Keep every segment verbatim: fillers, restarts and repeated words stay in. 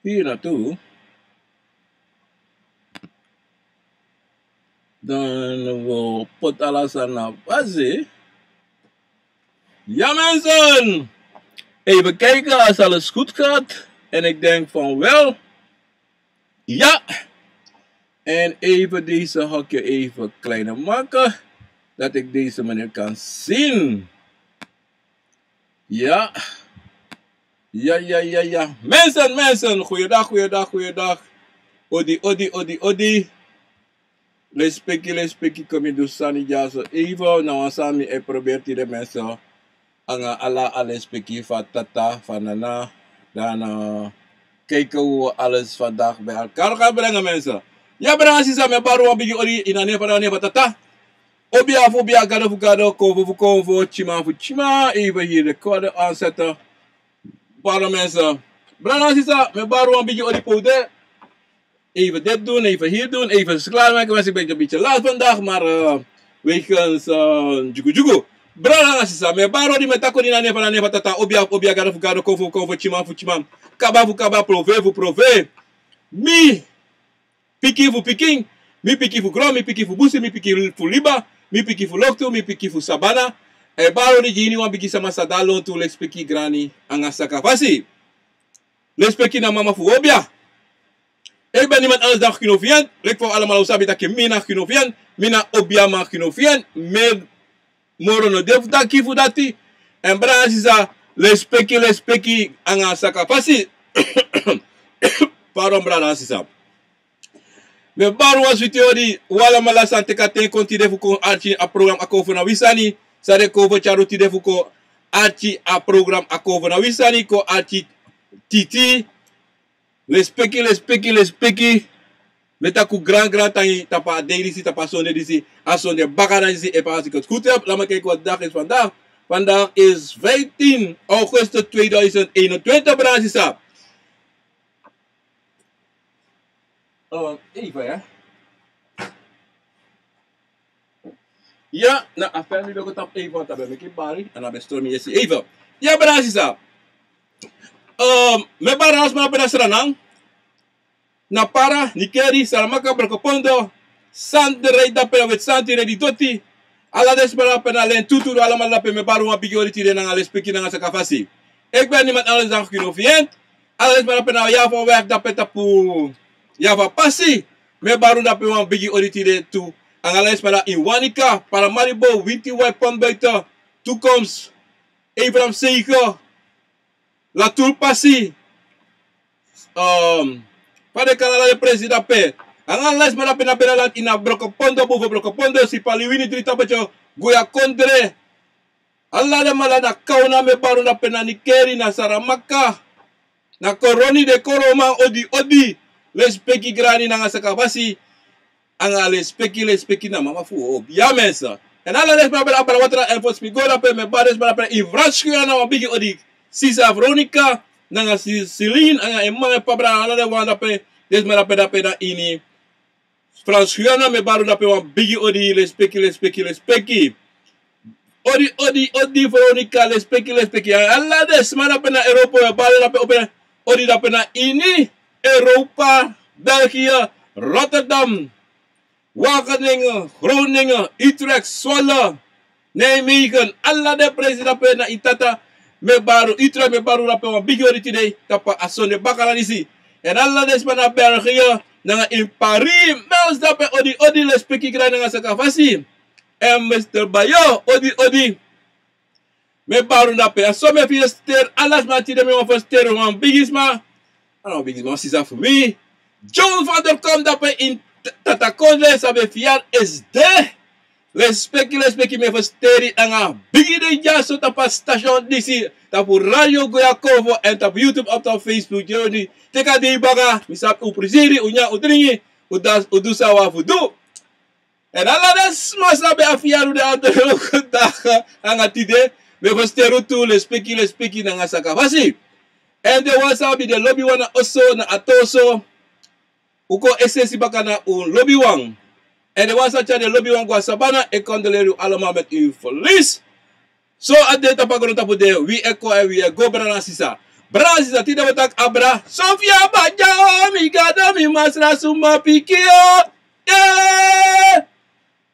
Hier naartoe. Dan we poti alles aan na basi. Ja, mensen. Even kijken als alles goed gaat. En ik denk van wel. Ja. En even deze hokje even kleiner maken. Dat ik deze meneer kan zien. Ja. Ja, ja, ja, ja. Mensen, mensen. Goeiedag, goeiedag, goeiedag. Odi, odi, odi, odi. Lespeki, lespeki, kon mi du sani dyaso. Even, na wan sani e probeer tide mensen. Nanga ala a lespeki fu a tata, fu a nana. Dan, eh, kijken hoe we alles vandaag bij elkaar gaan brengen, mensen. Ya, brada nanga sisa, mi e bari wan bigi odi ini a nen fu a nana, nen fu a tata. Obia fu obia, gado fu gado, konfo fu konfo, tyiman fu tyiman. Even hier de code aanzetten. Pardon mensen. Brada nanga sisa, mi e bari wan bigi odi powder. Even dit doen, even hier doen, even se klaarmaken. Was ik ben een beetje laat vandaag, maar, eh, wegens, eh, djugu djugu. Brada nanga sisa, mi e bari odi, mi e taki odi ini a nen fu a nana, nen fu a tata, obia fu obia, gado fu gado, konfo fu konfo, tyiman fu tyiman, kaba fu kaba, profe fu profe. Mi pikin fu pikin, mi pikin fu gron, mi pikin fu busi, mi pikin fu liba, mi pikin fu loktu, mi pikin fu sabana. E bari odi gi iniwan bigi sama san de na lontu, lespeki grani nanga sakafasi. Lespeki na mama fu obia. Ik ben niemand anders dan Gino Vian. Leki fa un alamala sabi taki mi na Gino Vian. Mi na obiaman Gino Vian. Mi moro no de fu taki fu dati. En brada nanga sisa, lespeki, lespeki nanga sakafasi. Pardon, brada nanga sisa. Mi e bari wan switi odi, un alamala san teki a ten kon tide fu kon arki a program Akofu na wi sani. San den kon fu tyari un tide fu kon arki a program Akofu na wi sani, kon arki titi. Lespeki, lespeki, lespeki. Mi e taki un gran gran tangi tapu a dei disi, tapu a sonde disi, a sonde bakadina disi, efu a sikot goed heb. Laat me kijken wat dag is vandaag. Vandaag is vijftien augustus tweeduizend eenentwintig, brada nanga sisa. Oh, even, hè. Ya, na a family logo tapu even, tapu meki bari, en a ben stormi yesi even. Ya, brada nanga sisa. Ehm, mi e bari ala sma na pe na Sranan, na Para, Nickerie, Saramaka, Brokopondo, Sandre, dape na Weti Santi, Redi Doti. Ala den sma dape na Lentutu, alamala dape mi e bari wan bigi odi tide nanga lespeki nanga sakafasi. Ik ben niemand anders dan Gino Vian. Ala den sma dape na Java weg, dape tapu Java pasi. Mi e bari un dape wan bigi odi tide tu. Nanga ala den sma dape in Wanica, Paramaribo, Winti Wai, Pont Buiten, Toekomst, Abraham Zegen, Latur pasi. Ehm, fa den e kari ala den presi dape. Nanga ala den sma dape na Benaland, ini a Brokopondo, boven Brokopondo, Sipaliwini, Dritabetyo, Guya Kondre. Ala den sma dape na Kauna, mi e bari un dape na Nickerie, na Saramaka, na Koroni, den Koroman, odi, odi. Lespeki grani nanga sakafasi. Nanga lespeki, lespeki na mama fu obia mensen. En ala den sma dape na Abra Watra en Fort Spigora, pe mi e bari den sma dape na in Frans Guyana wan bigi odi. Sisa Veronica, nanga si-, Celine, nanga en mama en papa, ala den wan dape, den sma dape, dape na ini Frans Guyana, mi e bari dape wan bigi odi, lespeki, lespeki, lespeki. Odi, odi, odi, Veronica, lespeki, lespeki. Ala den sma dape na Europa, mi e bari dape opo, odi dape na ini Europa, België, Rotterdam, Wageningen, Groningen, Utrecht, Zwolle, Nijmegen, ala den presi dape na ini tata, mi e bari, Utrecht, mi e bari dape wan bigi odi tide, tapu a sonde bakadina disi. En ala den sma na België, nanga in Paris, mi e bari dape odi, odi, lespeki grani nanga sakafasi. En mister Bayo, odi, odi. Mi e bari dape. A so mi e feliciteer ala sma tide, mi wani feliciteer wan bigisma. A no wan bigisma, wan sisa fu mi. John van der Kom dape in T-, Tatakonde, san ben fiyari S D. Lespeki, lespeki, mi e feliciteer yu nanga bigi dei dyaso tapu a station disi, tapu Radio Goya Konfo en tapu YouTube of tapu Facebook. Jeroni, teki a dei baka, mi sabi un prisiri, un nyan, un dringi, un dansi, un du san un abi fu du. En ala den sma san ben abi fiyari den andere dagen nanga tide, mi e feliciteer un tu, lespeki, lespeki nanga sakafasi. En den wan san abi den lobiwan na oso, na ati oso, un kon esesi baka na un lobiwan. En den wan san tyari den lobiwan go na sabana, e condoleer un allemaal met un verlies. So a de tapu a grontapu de, wi e kon en wi e go, brada nanga sisa. Brada sisa, tide wi o taki abra. Sofia Badja, o mi Gado, mi Masra suma pikin o. Eh!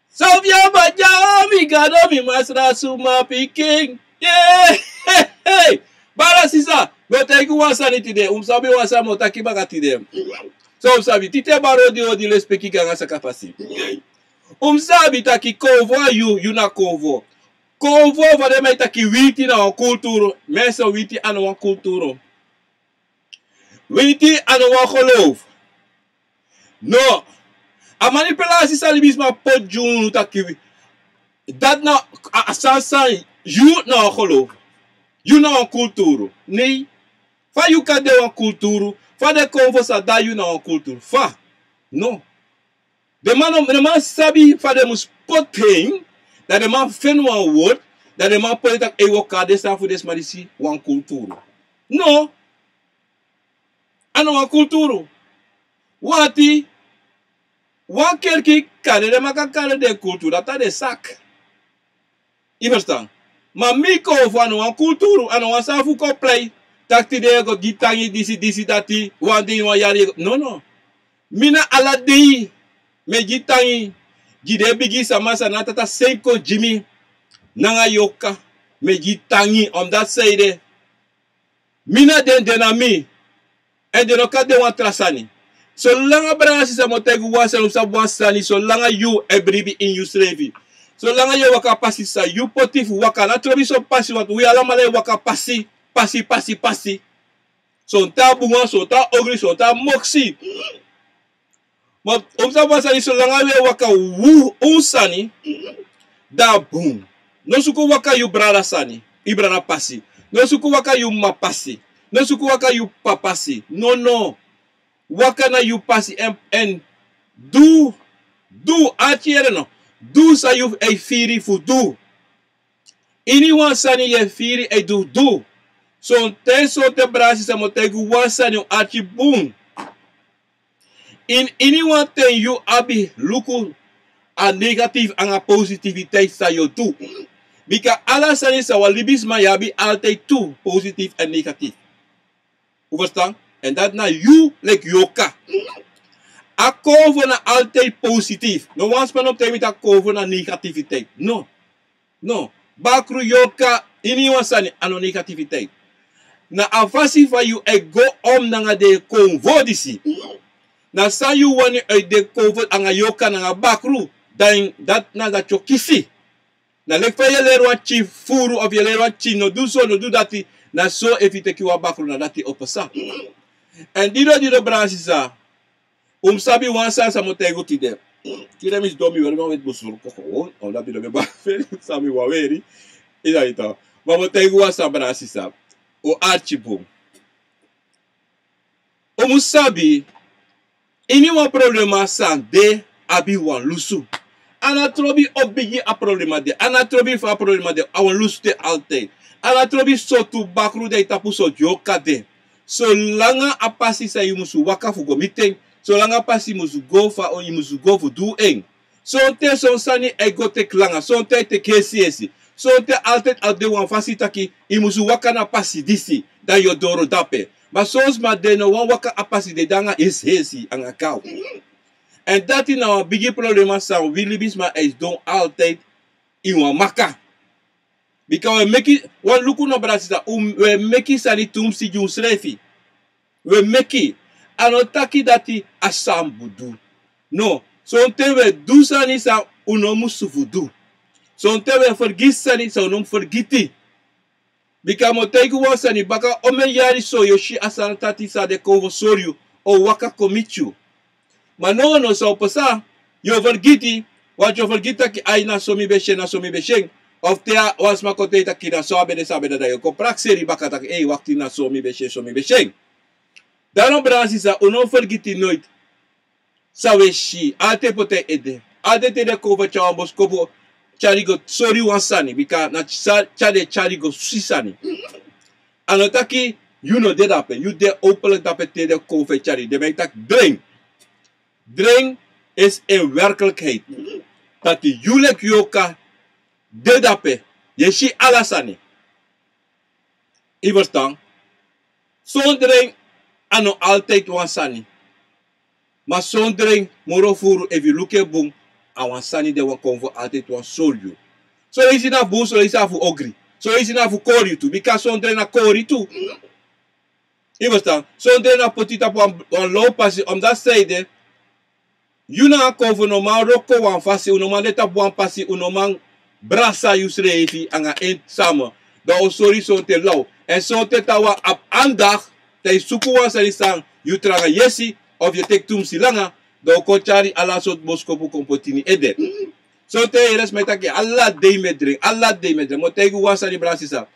Sofia Badja, o mi Gado, mi Masra suma pikin. Eh! Brada sisa, mi o taigi wan sani tide. Un sabi wan sani mi o taki baka tide. So un sabi, tide bari odi, odi lespeki, ganga, saka fasi. Un sabi taki konfo a yu, yu na konfo. Konfo, fa den man e taki, witi na wan kulturu. Mensen, witi a no wan kulturu. Witi a no wan geloof. No. A manipulatie san libisma poti gi unu taki wi-, dati na a, a sani san yu na wan geloof. Yu na wan kulturu. Nee. Fa yu kan de wan kulturu? Fa den konfo sa, dan yu na wan kulturu? Fa? No. Den man no, den man sabi fa den mus poti en, dan den man feni wan word, dan den man poti taki, ei, wi o kari den sani fu den sma disi wan kulturu. No. A no wan kulturu. Wati, wan kerki kari, den man kan kari den kulturu, dati a den saki. Yu ferstan? Ma mi konfo a no wan kulturu, a no wan sani fu kon plei. Taki tide yu e go gi tangi disi, disi, dati, wan dei, wan yari yu e go. No, no. Mi na ala dei mi e gi tangi gi den bigi sama san na tata seni kon gi mi nanga yorka. Mi e gi tangi, omdat san ede, mi na den, den na mi. Èn den no kan de wan tra sani. Solanga, brada sisa, mi o taigi wan sani, un sabi wan sani, solanga yu e bribi ini yusrefi, solanga yu e waka pasi san yu poti fu waka, na trobi son pasi, want wi alamala e waka pasi, pasi, pasi, pasi. Son tan a bun wan, son tan a ogri, son tan a moksi. Ma un sabi wan sani, solanga wi e waka wi, un sani, dan a bun. No suku waka yu brada sani, yu brada pasi. No suku waka yu mama pasi. No suku waka yu papa pasi. No, no. Waka na yu pasi èn, èn du, du, arki yere no. Du san yu e firi fu du. Ini wan sani yu e firi e du, du. Sonten, sonten, brada sisa, mi o taigi wan sani, un arki bun. Ini, ini wan ten yu abi luku a negatief anga positiviteit san yu o du. Bika ala sani san wan libisma, yu abi altijd tu positif èn negatief. Un ferstan? Èn dati na yu leki yorka. A konfo na altijd positief. No wan sma no mus taigi mi taki konfo na negativiteit. No. No. Bakru, yorka, ini wan sani a no negativiteit. Na a fasi fa yu e go om nanga den konfo disi. Na san yu wani uit den konfo anga yorka nanga bakru, dan dati na dati yu o kisi. Na leki fa yu e leri wan pikin furu, of yu e leri wan pikin no du so, no du dati, na so efu yu teki wan bakru na dati o pasa. Èn dido, dido, brada sisa, un mus sabi wan sani san mi o taigi un tide. Tide mi sidon, mi weri mi weti busuru koko, o, o, dati mi no ben bari feni, san mi wani weri. Yu sabi tok. Ma mi o taigi wan sani, brada sisa, un arki bun. Un mus sabi, ini wan problema san de abi wan lusu. A no trobi o bigi a problema de. A no trobi fa a problema de. A wan lusu de altijd. A no trobi sortu bakru de, tapu sortu yorka de. Solanga a pasi san yu musu waka fu go miti en. Solanga a pasi musu go fa yu musu go fu du en. Sonten son sani e go teki langa, sonten e teki hesi hesi. Sonten altijd a de wan fasi taki yu musu waka na pasi disi, dan yu o doro dape. Ma son sma den no wani waka a pasi de, de anga hesi hesi anga gaw. Èn dati na wan bigi problema san wi libisma e sidon altijd ini wan maka. Bika wi e meki, wan luku no, brada sisa, un, wi e meki sani tumsi gi unsrefi. Wi e meki, a no taki dati a san un mus du. No, sonten wi e du sani san un no musu fu du. Sonten wi e fergiti sani san un no mus fergiti. Bika mi o taigi wan sani, baka omeni yari so yu o si a sani dati san den konfo sori yu o waka kon miti yu. Ma nownow san o pasa, yu o fergiti, want yu o fergiti taki ai, na so mi ben si en, na so mi ben si en. Of te wan sma kon taigi taki na so a ben de, san a ben de, dan yu o kon prakseri baka taki ei, wakti, na so mi ben si en, so mi ben si en. Dan no, brada sisa, un no fergiti noiti san wi e si, altijd poti en ede. Altijd te den konfo tyari wan boskopu, tyari go sori wan sani, bika na sa, tyari, tyari go si sani. A no taki yu no de dape, yu de openlijk dape te den konfo e tyari. Den ben e taki dring. Dring is in werkelijkheid taki yu leki yorka de dape, yu e si ala sani. Yu ferstan? Sondren a no altijd wan sani. Ma sondren moro furu, efu yu luku en bun, a wan sani de wan konfo altijd wan sori yu. Son leisi na bun, son leisi na fu ogri. Son leisi na fu kori yu tu. Bika sondren na kori tu. Yu e ferstan? Sondren na poti yu tapu wan, wan low pasi, omdat zij de, yu nanga konfo no man wroko wan fasi, un no man de tapu wan pasi, un no man brasa yusrefi anga en same. Dan un o sori sonten law. Èn sonten te wan abi andacht, te yu suku wan sani san yu tranga yesi, of yu e teki tumsi langa, dan un o kon tyari ala sortu boskopu kon poti ini ede. Sonten yu e yere sma e taki, ala dei mi e dren, ala dei mi e dren. Mi o taigi wan sani, brada sisa.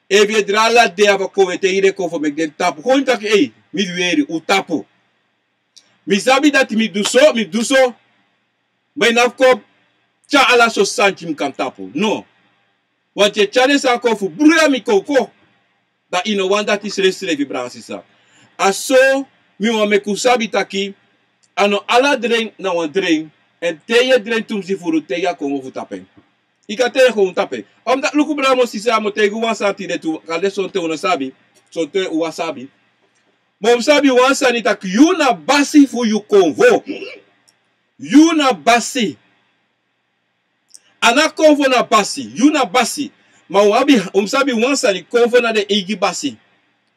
Efu yu e dren ala dei, a fu a konfo e taigi den konfo meki den tapu. Kon yu taki, ei, mi weri, un tapu. Mi sabi dati mi du so, mi du so. Ma yu no abi kon tyari ala sortu sani gi mi kan tapu. No. Want yu e tyari den sani kon fu bruya mi koko. Dan yu no wani dati srefsrefi, brada sisa. A so mi wani meki un sabi taki, a no ala dren na wan dren. Èn te yu e dren tumsi furu, te yu a konfo fu tapu en. Yu kan te yu kon tapu en. Omdat luku, brada, mi o sisa, mi o taigi un wan sani tide tu, kande sonten un no sabi, sonten un á sabi. Ma un mus sabi wan sani taki yu na basi fu yu konfo. Yu na basi. A no a konfo na basi, yu na basi. Ma un abi, un mus sabi wan sani, konfo na den eigi basi.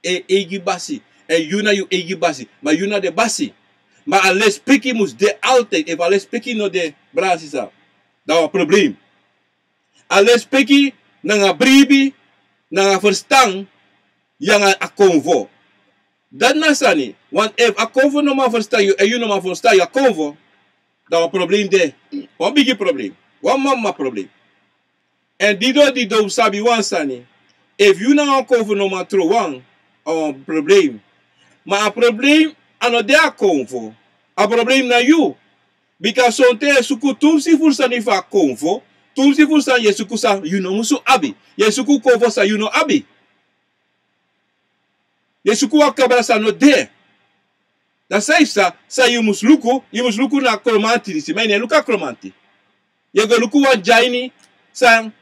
E eigi basi. Èn yu na yu eigi basi. Ma yu na den basi. Ma a lespeki mus de altijd. Efu a lespeki no de, brada sisa, dan wan problem. A lespeki nanga bribi, nanga ferstan, yu nanga a konfo. Dati na sani, want efu a konfo no man ferstan yu, èn yu no man ferstan yu a konfo, dan wan problem de. Wan bigi problem. Wan mama problem. Èn dido dido un sabi wan sani. Efu yu nanga a konfo no man trow wan, a wan problem. Ma a problem a no de a konfo. A problem na yu. Bika sonten yu e suku tumsi furu sani fu a konfo, tumsi furu sani yu e suku san yu no musu abi. Yu e suku konfo san yu no abi. Yu e suku wan kabra san no de. Dan san yu sa, san yu mus luku, yu mus luku na kromanti disi, ma yu no e luku a kromanti. Yu e go luku wan dyaini san,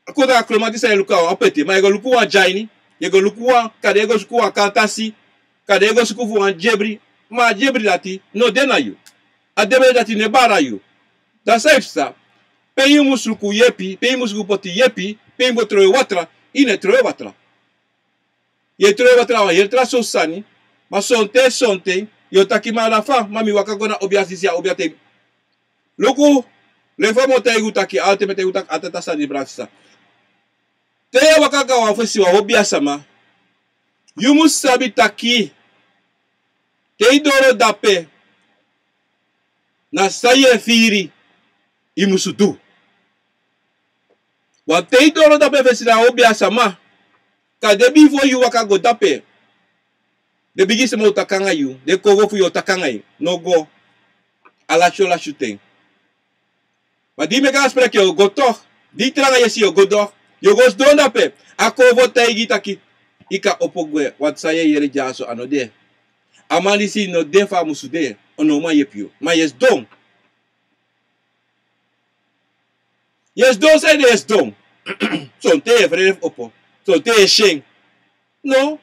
a kon na a kromanti san yu e luku, a wan pete, ma yu e go luku wan dyaini, yu e go luku wan, kande yu e go suku wan kantasi, kande yu e go suku fu wan dyebri, ma a dyebri dati no de na yu. A dyebri dati no e bari yu. Dan san yu sa, pe yu mus luku yepi, pe yu mus luku poti yepi, pe yu mus go trowe watra, yu no e trowe watra. Yu e trowe watra, wan heri tra sortu sani. Ma sonten, sonten yu o taki, ma na fa, ma mi waka go na obiasi disi, a obiasi ten. Luku, leki fa mi o taigi un taki, altijd mi e taigi un taki, a tra tra sani, brada sisa. Te yu e waka go na wan fesi, wan obiasama, yu mus sabi taki, te yu doro dape, na san yu e firi yu musu du. Want te yu doro dape fesi na obiasama, kande bifo yu waka go dape, den bigi sama o taki anga yu, den konfo fu yu o taki anga yu, no go, a lasi o lasi yu ten. Ma di yu meki a spreki, yu o go toch. Di yu tranga yesi, yu o go toch. Yu o go sidon dape. A konfo taigi yu taki, yu kan opo gwe, want san yu e yere dyaso a no de. A man disi no de fa a musu de. A no man yepi yu. Ma yu e sidon. Yu e sidon, san ede yu e sidon? Sonten yu e frede fu opo. Sonten yu e syen. No.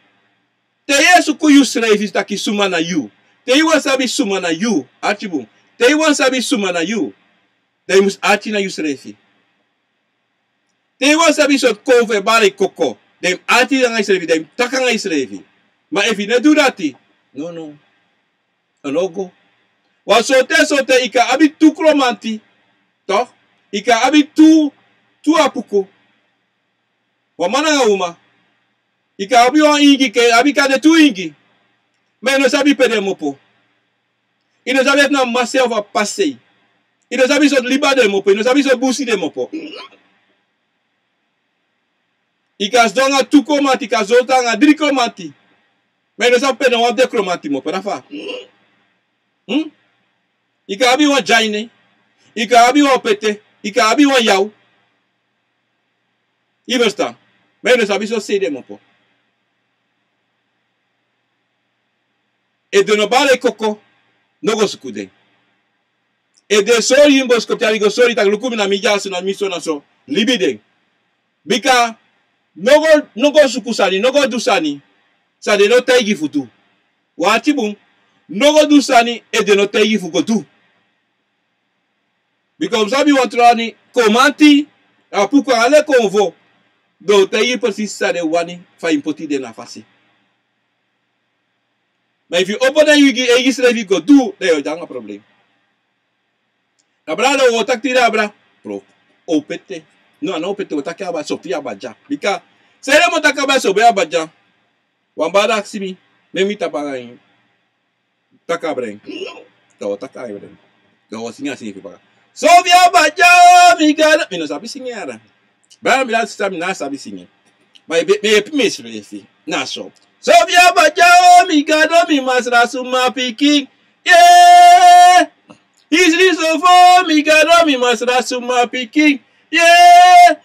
Te yu e suku yusrefi taki suma na yu. Te yu wani sabi suma na yu. Arki bun. Te yu wani sabi suma na yu, dan yu mus arki na yusrefi. Te yu wani sabi sortu konfo e bari koko, dan yu mus arki anga yusrefi, dan yu mus taki anga yusrefi. Ma efu yu no e du dati, no, no. A no go. Wan sonten, sonten yu kan abi tu kromanti. Toch? Yu kan abi tu, tu apuku. Wan man nanga uma. Yu kan abi wan ingi, yu kan abi kande tu ingi. Ma yu no sabi pe den mopo. Yu no sabi efu na mase of a pasei. Yu no sabi sortu liba den mopo. Yu no sabi sortu busi den mopo. Yu kan sidon anga tu kromanti, yu kan sidon anga dri kromanti. Ma yu no sabi pe na wan fu den kromanti mopo, na fa. Hmm? Yu kan abi wan dyaini. Yu kan abi wan pete. Yu kan abi wan yaw. Yu e ferstan? Ma yu no sabi sortu sei den mopo. Efu den no bari koko, no go suku den. Efu den sori yu ini boskopu, tyari go sori taki luku mi, na mi dyaso, na mi so, na so. Libi den. Bika, no go, no go suku sani, no go du sani. san den no taigi fu du. Wan ati bun, no go du sani efu den no taigi fu go du. Bika un sabi wan tron sani, komanti, a puku ala konfo, den o taigi yu presisi san den wani fa yu mus poti den na fasi. Ma efu yu opo den yu gi eigi srefi go du, dan yu o de nanga problem. Abra, no, un o taki tide abra. Pro, o pete. No, a no o pete, un o taki abra, so fi abra dya. Bika, san ede mi o taki abra, so fi abra dya. Wan bada aksi mi, meki mi tapu anga en. Taki abra en. Dan un o taki abra en. Dan un o singi a singi fu baka. So fi abra dya, mi Gado. Mi no sabi singi en. Bra, mi dati sabi, na sabi singi. Ma yu be, mi yepi mi srefi. Na so. So fi abra dya, mi Gado, mi Masra, suma pikin. Yeah. Yu si so fo, mi Gado, mi Masra, suma pikin. Yeah.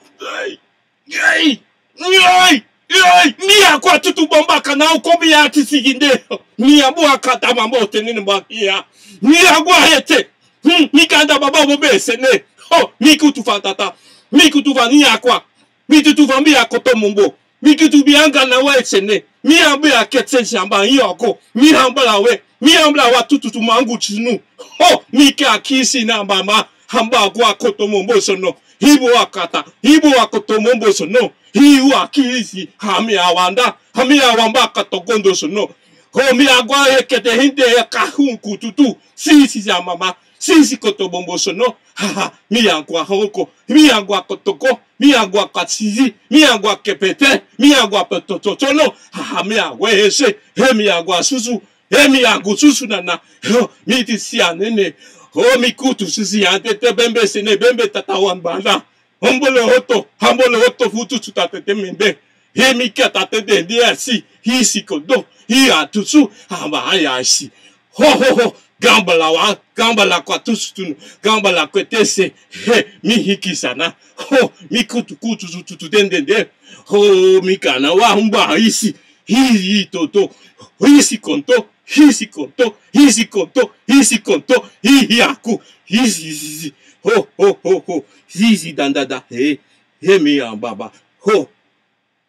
Yei! Yei! Yei! Mi ya kon a tutu bamba kana o kon mi ya ti siginde. Mi ya bun a kata mambo tene ne baki ya. Mi ya go a ete. Hmm, mi kanda baba mo be sene. Oh, mi kutu fa tata. Mi kutu fa ni ya kwa. Mi tutu fa mi ya koto mumbo. Mi kutu bi anga na wa e sene. Mi ya be a ketse si amba yi oko. Mi hambala we. Mi hambala wa tutu tu mangu tinu. Oh, mi ke a kisi na mama. Hamba go a koto mumbo sono. Hibo a kata, hibo a koto mombo sono. Hibo a kisi, hami a wanda, hami a wamba kato kondo sono. Ho mi a gwa hekete hinde ya kahun kututu. Si, si, si, a mama. Si, si, koto mombo sono. Ha, ha, mi a gwa hoko, mi a gwa kotoko, mi a gwa katsisi, mi a gwa kepete, mi a gwa petototono. Ha, ha, mi a gwa hese, he mi a gwa susu. He mi a gwa susu nana. Ho, mi ti si a nene. Ho, mi kutu susi a tete bembe sene bembe tata wan banda. Hambolo hoto, hambolo hoto futu suta tete mende. He mi kia tate de de a si, hi si kodo, hi a tusu, hamba ha ya si. Ho, ho, ho, gambala wa, gambala kwa tusu tunu, gambala kwe tese, he, mi hiki sana. Ho, mi kutu kutu sutu tu den den de. Ho, mi kana wa humba ha isi, hi, hi, toto, hi si konto, hi si konto, hi si konto, hi si konto, hi, hi aku, hi si, si, si. Ho, ho, ho, ho. Zizi dandada. He, he mi a baba. Ho.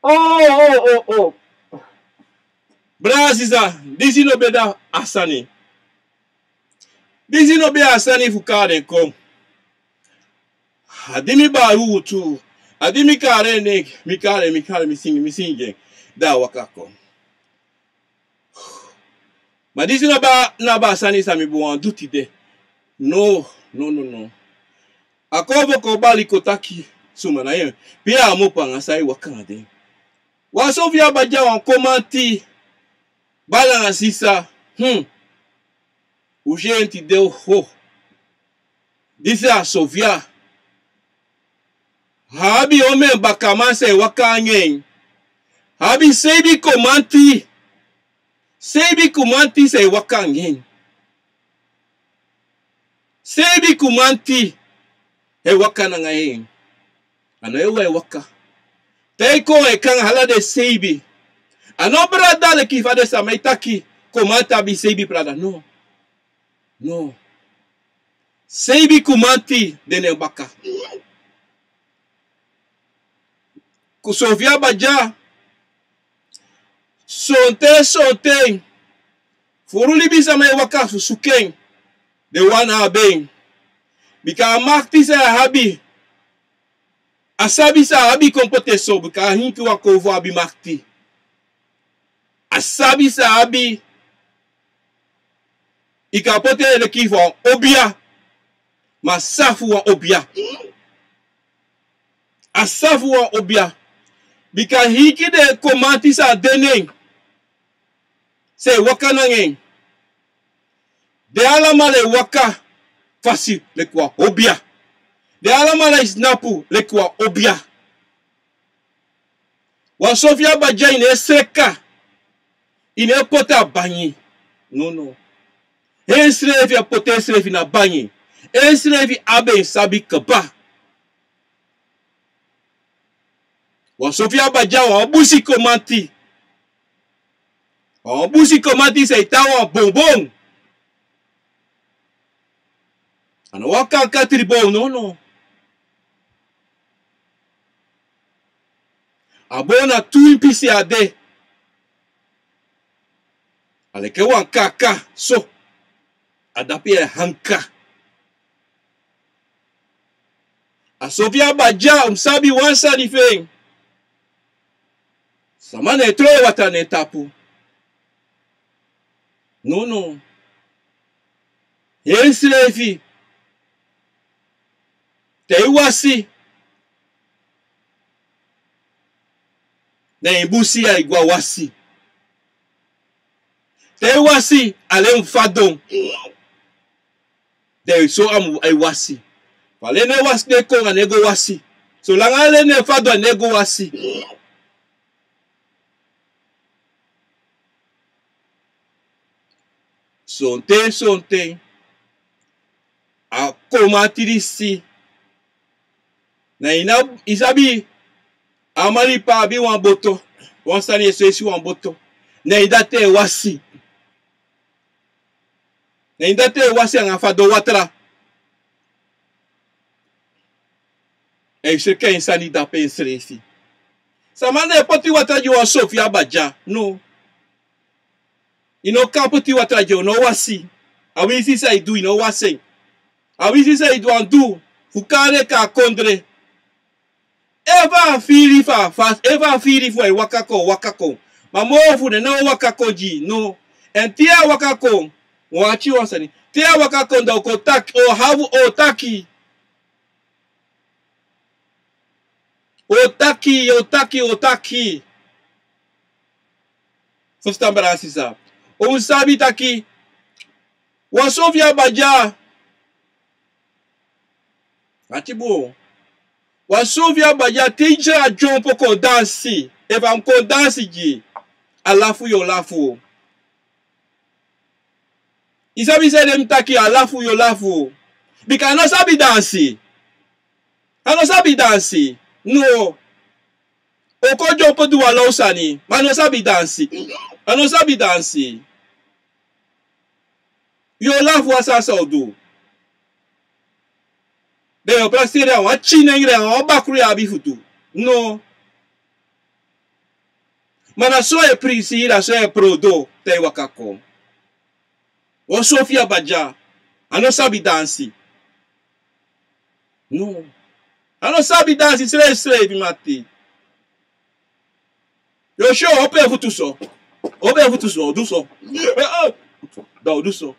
Oh, oh, oh, oh. Bra sisa, disi no be da a sani. Disi no be a sani fu kari en kon. A di mi ba utu. A di mi kari en, mi kari, mi kari, mi singi, mi singi. Da waka kon. Ma disi na ba, na ba sani san mi bo wan du tide. No, no, no, no. A kon bo kon bali kon taki suma na yu. Pe a mu panga san e waka na den. Wan so fi a ba dya wan komanti. Bala na sisa. Hmm. U si en tide ho. Disi a Sofia. A abi omen bakaman san e waka anga en. A abi seibi komanti. Seibi komanti san e waka anga en. Seibi komanti e waka nanga en. A no e waka. Te i kon e kan ala den seibi. A no brada leki fa den sama e taki. Komanti abi seibi brada. No. No. Seibi komanti de na en baka. Ku Sofia Baja. Sonten, sonten. Furu libisama e waka fu suku en. Den wani abi en. Bika a makti san a abi. A sabi san a abi kon poti en so, bika a hinki wan kon fu abi makti. A sabi san a abi. I kan poti en leki fu wan obia. Ma san fu wan obia. A san fu wan obia. Bika hinki den komanti san de na en. San e waka nanga en. Den alamala e waka fasi leki wan obia. Den alamala e snapu leki wan obia. Wan Sofia Baja, i no e sreka. I no e poti a bangi. No, no. Ensrefi e poti ensrefi na bangi. Ensrefi abi en sabi kaba. Wan Sofia Baja, wan busi komanti. Wan busi komanti san e tan wan bonbon. A no wan kankatri bon, no, no. A bon na tu pisi a de. A leki wan kaka so. A dape yu e hanka. A Sofia Badya, un mu sabi wan sani fu en. Sama no e tron watra na en tapu. Nono. Heri srefi. Te yu wasi, na yu busi ya yu go wasi. Te yu wasi, alen mu fadon. Den so a mu e wasi. Fu alen no e wasi, den kon, a no e go wasi. Solanga alen no e fadon, a no e go wasi. Sonten, sonten, a komanti disi, na ini a, yu sabi, a malipa abi wan boto, wan sani e sesi wan boto. Na ini dati e wasi. Na ini dati e wasi anga fadon watra. A e sreke en sani dape ensrefi. Sama no e poti watra gi wan Sofia Badya, no. Yu no kan poti watra gi en, yu no wasi. A winsi san yu du, yu no wasi en. A winsi san yu du, a du fu kari en kon a kondre. Efu a firi fu a fasi, efu a firi fu a e waka kon, waka kon. Ma moo fu den no waka kon gi yu, no. Èn te a waka kon, wan ati wan sani. Te a waka kon, dan u kon taki, o hafu, o taki. O taki, o taki, o taki. Fusutan, brada, sisa. Un sabi taki wan Sofia Badya. Ati bun. Wan Sofia Badya, te yu tyari a dyompo kon dansi. Efu a mu kon dansi gi yu, a lafu yu o lafu. Yu sabi san ede mi taki a lafu yu o lafu? Bika a no sabi dansi. A no sabi dansi. No. O kon dyompo du wan law sani, ma a no sabi dansi. A no sabi dansi. Yu o lafu a sani san o du. Den yu o prakseri a wan tyin nengre, a wan bakru yu abi fu du. No. Ma na so e prisi, na so e prodo, te yu waka kon. O Sofia Badya, a no sabi dansi. No. A no sabi dansi srefsrefi, mati. Yu o si, o opo en futu so. O opo en futu so, du so. Eh, eh. Dan o du so.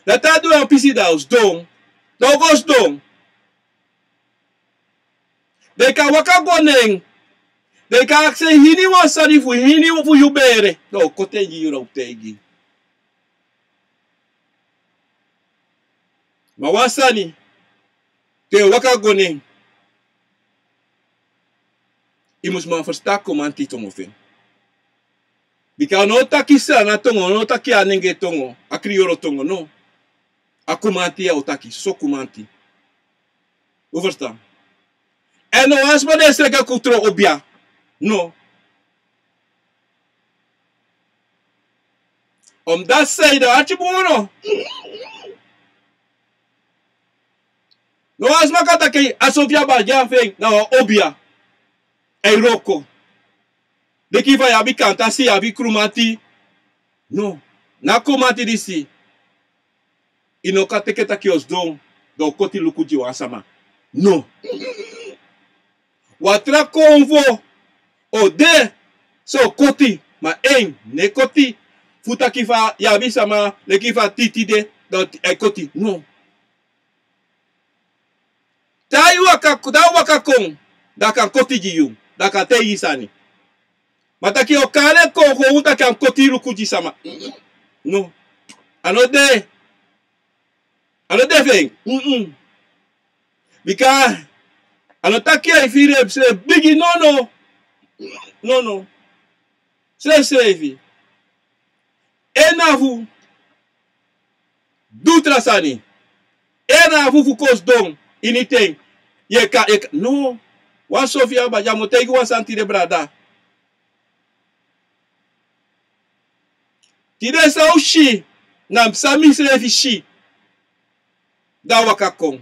Dan te a du wan pisi, dan o sidon. Dan o go sidon. Den kan waka go na en. Den kan aksi en hiniwan sani fu hini fu yu bere. Dan o koti en gi yu, dan o taigi. Ma wan sani, te yu waka go na en, yu mus man ferstan a komanti tongo fu en. Bika a no taki Sranan tongo, a no taki a nengre tongo, a kriyoro tongo, no. A komanti ya o taki, soso komanti. Un ferstan? Èn no wan sma no e sreke kon tron obia. No. Omdati san ede, ati bun, no? No wan sma kan taki a Sofia Badya fu en na wan obia. A e wroko. Leki fa yu abi kantasi, yu abi krumanti. No. Na krumanti disi. Yu no kan teki taki yu o sidon, dan o koti luku gi wan sama. No. Wan tra konfo o de, san o koti, ma en no e koti. Fu taki fa yu abi sama leki fa Titi de, dan a e koti. No. Te a waka, te a waka kon, dan a kan koti gi yu, dan a kan taigi yu sani. Ma taki yu o kari en kon, kon un taki a mu koti luku gi sama. No. A no de. A no de fu en. Mm-mm. Bika a no taki a e firi en srefi bigi, no, no. No, no. Srefsrefi. En na fu du tra sani. En na fu fu kon sidon ini ten. Yu e kan, yu e kan, no. Wan Sofia Badya, mi o taigi wan sani tide, brada. Tide san un si, na san misrefi si. Dan a waka kon.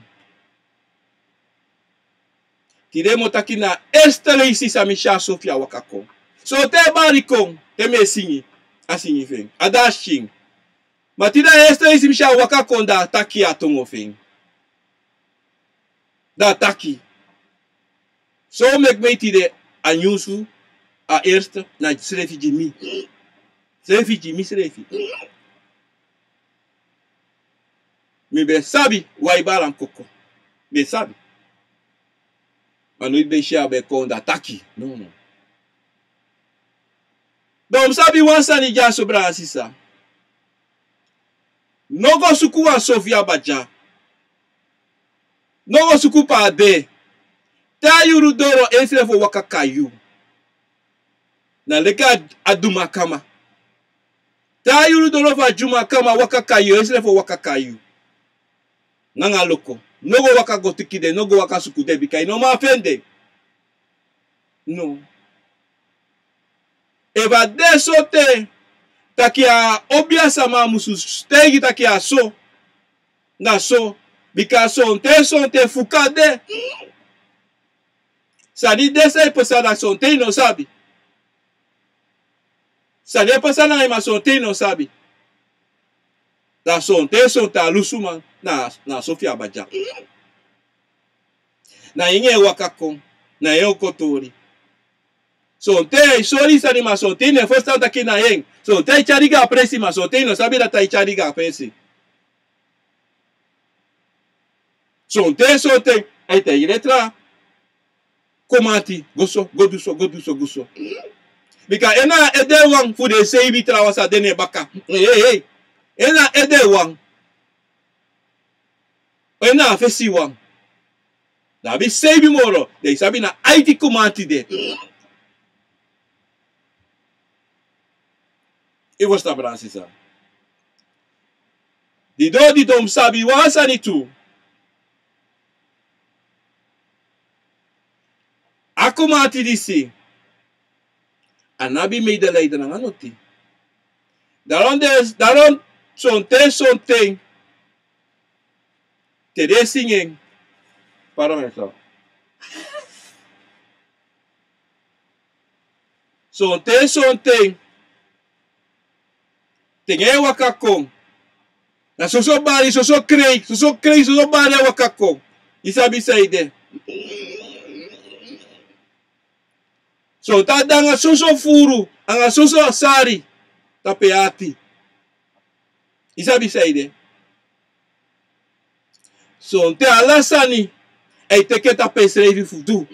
Tide mi o taki na a erste leisi san mi si a Sofia waka kon. So te a bari kon, te mi e singi. A singi fu en. A da a singi. Ma tide a eerste leisi mi si a waka kon, da a taki a tongo fu en. Da a taki. So meki mi e tide a nyunsu, a eerste, na srefi gi mi. Srefi gi mi srefi. Mi ben sabi, wai balan koko. Mi ben sabi. Ma noiti ben si a ben kon da taki. No, no. Dan mi sabi wan sani dyaso, brada, sisa. No go suku wan sofia badya. No go suku pe a de. Te a yuru doro, ensrefi o waka kai yu. Na leki a, a dumakama. Te a yuru doro fu a dumakama waka kai yu, ensrefi o waka kai yu. Nanga loko. No go waka go teki den, no go waka suku den, bika i no man feni den. No. Efu a de sonten taki a obiasama musu taigi taki a so. Na so. Bika sonten, sonten fuka de. Sani de san e pasa, na sonten i no sabi. Sani e pasa na i, ma sonten i no sabi. Da sonten, sonten a lusuman na, na sofia badya. Na en e waka kon, na en o kon tori. Sonten i sori sani, ma sonten i no e ferstan taki na en. Sonten i tyari go a presi, ma sonten i no sabi dati i tyari go a presi. Sonten, sonten, a e taigi den tra komanti, go so, go du so, go du so, go so. Bika en na a edewan fu den seibi trawan san de na en baka. Ei, ei, ei. En na a edewan. En na a fesiwan. Da abi seibi moro, den sabi na aiti komanti de. I ferstan, brada, sisa. Didon, didon, mi sabi wan sani tu. A komanti disi, a no abi medelijden nanga noti. Daarom den, daarom sonten, sonten te den e singi en. Pardon, mi e so. Sonten, sonten. Te nanga en e waka kon. Na soso bari, soso krei, soso krei, soso bari e waka kon. I sabi san e de. Sonten a de anga soso furu, anga soso sari tapu en ati. I sabi san e de. Sonten ala sani a e teki tapu ensrefi fu du.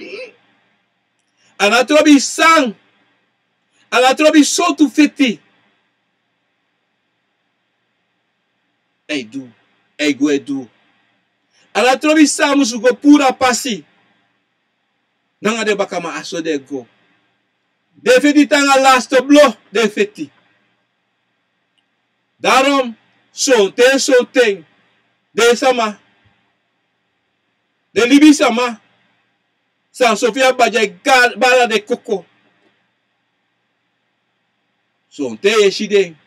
A no trobi san. A no trobi sortu feti. A e du. A e go e du. A no trobi san a musu go puru a pasi. Nanga den bakaman, a so den e go. Den feti te anga laste blo den feti. Daarom, sonten, sonten, den sama, den libisama, san Sofia Baja e baala den koko. Sonten yu e si den.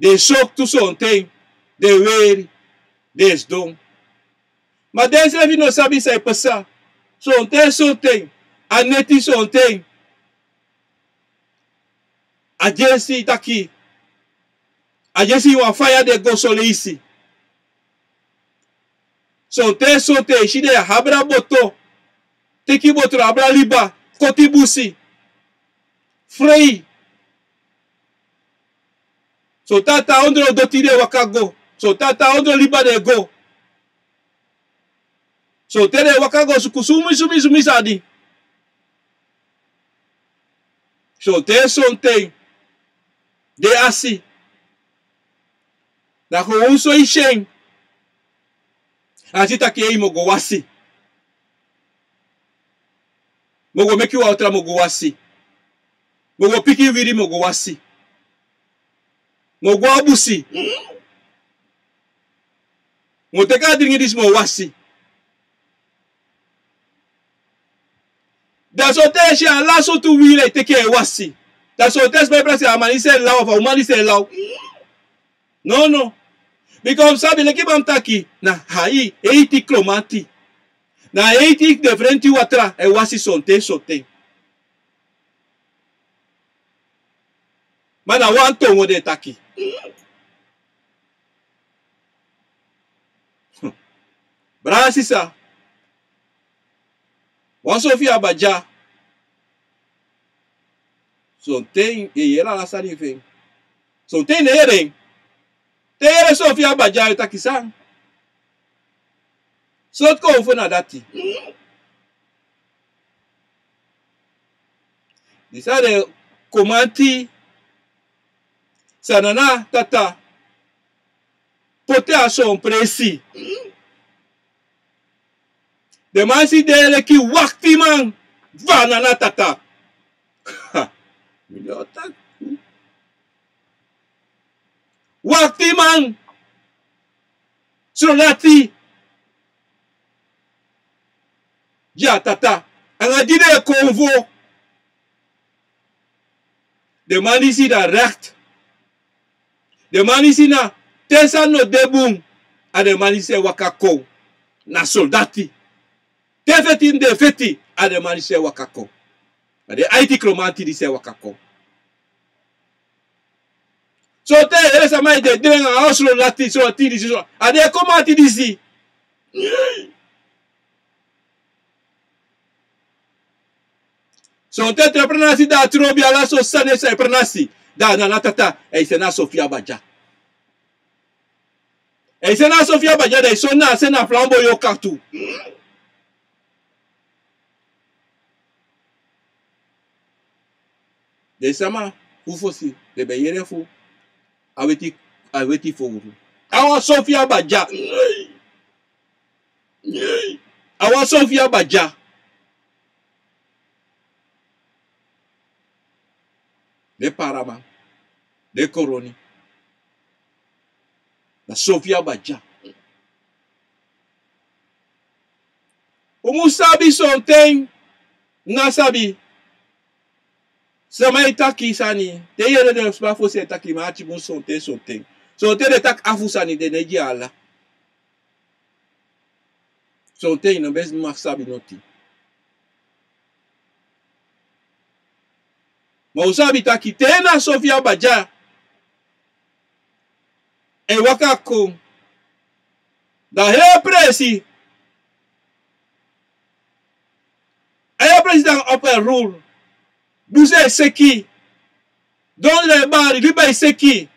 Den soktu sonten, den weri, den sidon. Ma densrefi no sabi san e pasa. Sonten, sonten, a neti sonten. A dyesi taki. A dyesi wan faya de go soleisi. Sonten, sonten, i si den abra boto. Teki boto, abra liba, koti busi. Frei. Sonten a ondro doti den e waka go. Sonten a ondro liba den e go. Sonten den e waka go suku sumi, sumi, sumi sani. Sonten, sonten, den asi. Na gewoon so i si en. A si taki ei, mi o go wasi. Mi o go meki watra, mi o go wasi. Mi o go piki wiri, mi o go wasi. Mi o go a busi. Mi o teki a dringi disi, mi o wasi. Da sonten i si ala sortu wiri e teki e wasi. Da sonten i si a man disi e law, of a uman disi e law. No, no. Bika un sabi leki man taki, na ai, eiti klomanti. Na eiti, den frenti watra e wasi sonten, sonten. Ma na wan tongo den e taki. Brada, sisa, wan Sofia Baja, sonten yu e yere ala sani fu en. Sonten yu no e yere en. Te yu yere Sofia Baja, yu e taki san? Sortu konfo na dati? Disi a den komanti san Nana Tata poti a son presi. Den man disi de leki waktiman fu a Nana Tata. Ha, mi no taki. Waktiman, solati gi a Tata, anga di den e konfo. Den man disi na recht. Den man disi na, te sani no de bun, a den man disi e waka kon. Na soldati. Te feti den e feti, a den man disi e waka kon. A den aiti kromanti disi e waka kon. Sonten yu e yere sama e dede anga solati, solati disi, so, a den komanti disi. Sonten te pranasi, da a trobi ala so sani san e pranasi, da a Nana Tata e seni a Sofia Baja. E seni a Sofia Baja, da e seni a, seni a flambo yoka tu. Den sama fu fosi, den ben yere fu a weti, a weti fowru. A wan Sofia Baja. A wan Sofia Baja. Den paraman, den koroni. Na Sofia Baja. Un mu sabi sonten, na sabi. Sama e taki sani, te yu yere den sma fosi e taki, ma ati bun sonten, sonten. Sonten den taki afu sani, den no e gi ala. Sonten yu no ben mag sabi noti. Ma un sabi taki te na Sofia Baja e waka kon, da heri presi, heri presi dan op en rul. Busi e seki. Dondro e bari, liba e seki.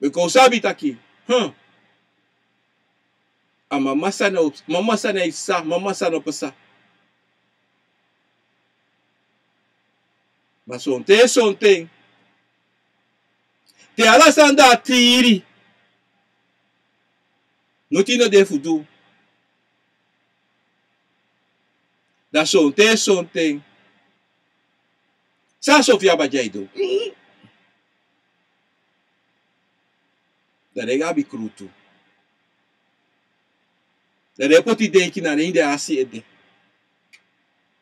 Bika un sabi taki, hmm, a mama sani o, mama sani e sa, mama sani o pasa. Ma sonten, sonten, te ala sani da tiri, noti no de fu du. Da sonten, sonten, san Sofia Baja e du? Da den abi krutu. Da den poti denki na den ini den asi ede.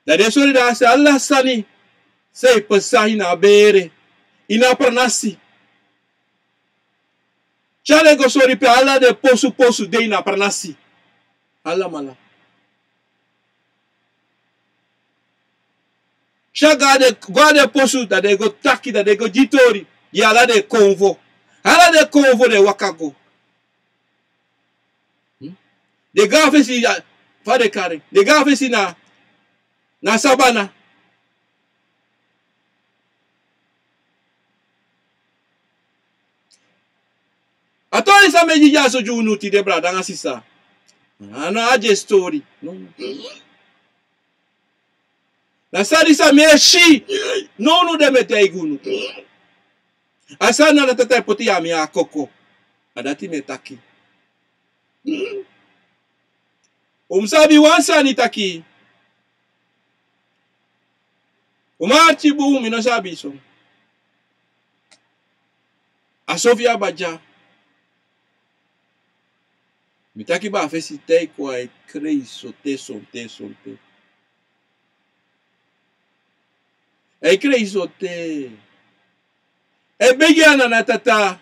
Da den sori den asi ala sani san e pasa ini a bere, ini a pranasi. Tyari den go sori pe ala den posu posu de ini a pranasi. Alamala. Tyari go a den, go a den posu, da den go taki, da den go gi tori gi ala den konfo. Ala den konfo den waka go. Hmm? Den go a fesi, a, fa den kari, den go a fesi na, na Sabana. A tori san mi e gi dyaso gi unu tide, brada anga sisa. A no a dyesi tori. No. Na sani san mi e si. No, no, den mi e taigi unu. A sani na dati a e poti a mi a koko. A dati mi e taki. Un mu sabi wan sani taki. Un mu arki bun, mi no sabi so. A Sofia Baja. Mi taki baka fesi, te a e kon a e krei sote, sote, sote. A e krei sote. A e begi a Nana Tata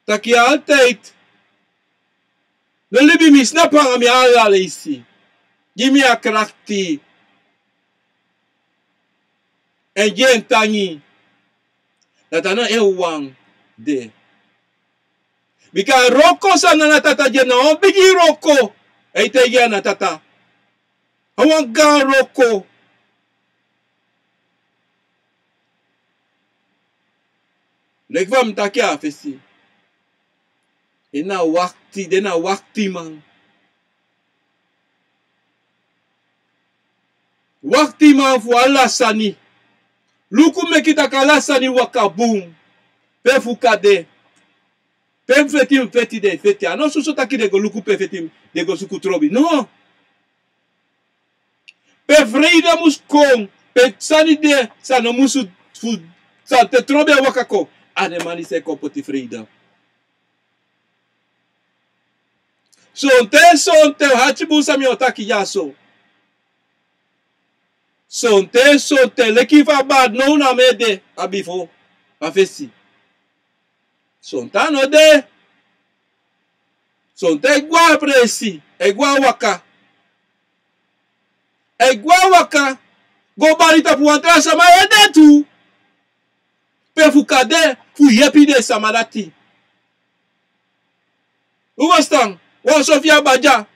taki altijd, no libi mi, snapu anga mi ala leisi. Gi mi a krakti. èn gi en tangi. Dati a no en wawan de. Bika a wroko san na na tata gi en, na wan bigi wroko. A e taigi en na tata. A wan gaan wroko. Leki fa mi taki a fesi. Den na wakti, den na waktiman. Waktiman fu ala sani. Luku meki taki ala sani waka bun. Pe fuka de. Pe feti, feti den feti. A no soso taki den go luku pe feti, den go suku trobi. No. Pe freedom mus kon. Pe sani de, san no musu fu, san te trobi e waka kon. A den man disi e kon poti freedom. Sonten, sonten, hati bun san mi o taki dyaso. Sonten, sonten, leki fa a bari now na mi ede, a bifo, a fesi. Sonten a no de. Sonten e gwe a presi, e gwe a waka. E gwe a waka, go bari tapu wan tra sama ede tu. Pe fuka de, fu yepi den sama dati. Un ferstan, wan Sofia Baja.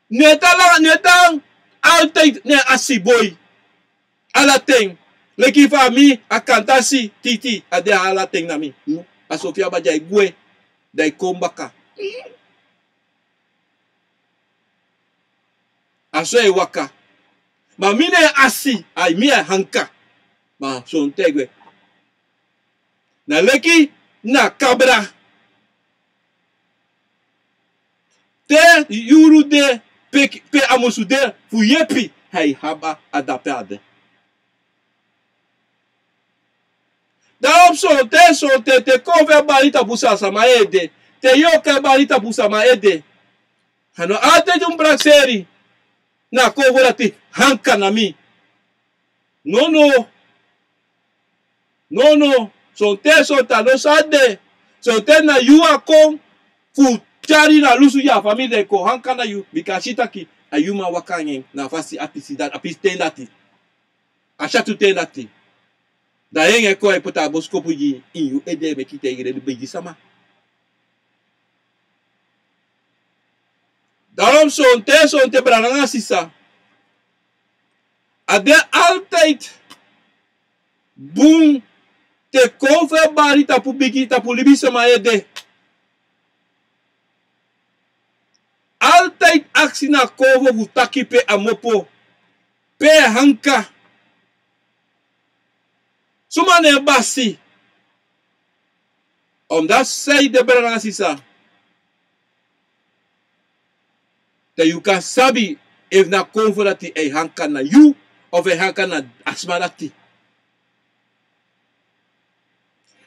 Ne tan, ne tan, altijd ne asi boi. Ala ten. Leki fa mi, a kan tasi, titi, a de ala ten na mi. Hmm? A Sofia Baja e gwe, dan e kon baka. A so e waka. Ma mi ne asi, ai mi e hanka. Ma sonten e gwe. Na leki na kabra. Te yuru de pe, pe a musu de fu yepi, ai haba a dape a de. Daarom sonten, sonten te konfo e bari tapu sama ede. Te yorka e bari tapu sama ede. A no altijd un prakseri. Na konfo dati hanka na mi. No, no. No, no. Sonten, sonten a no so a de. Sonten na yu a kon fu tyari na lusu gi a famiri, dan e kon hanka na yu. Bika a si taki a yu man waka nanga en na a fasi a pisi dati, a pisi ten dati. A syatu ten dati. Dan yu e kon e poti a boskopu gi ini yu ede, meki te yu e leli bigi sama. Daarom sonten, sonten brada nanga sisa, a de altijd bun te konfo e bari tapu bigi, tapu libisama ede. Altijd aksi na konfo fu taki pe a mopo, pe a hanka. Suma na en basi. Omdat san ede, brada nanga sisa, te yu kan sabi efu na konfo dati e hanka na yu, of e hanka na a sma dati.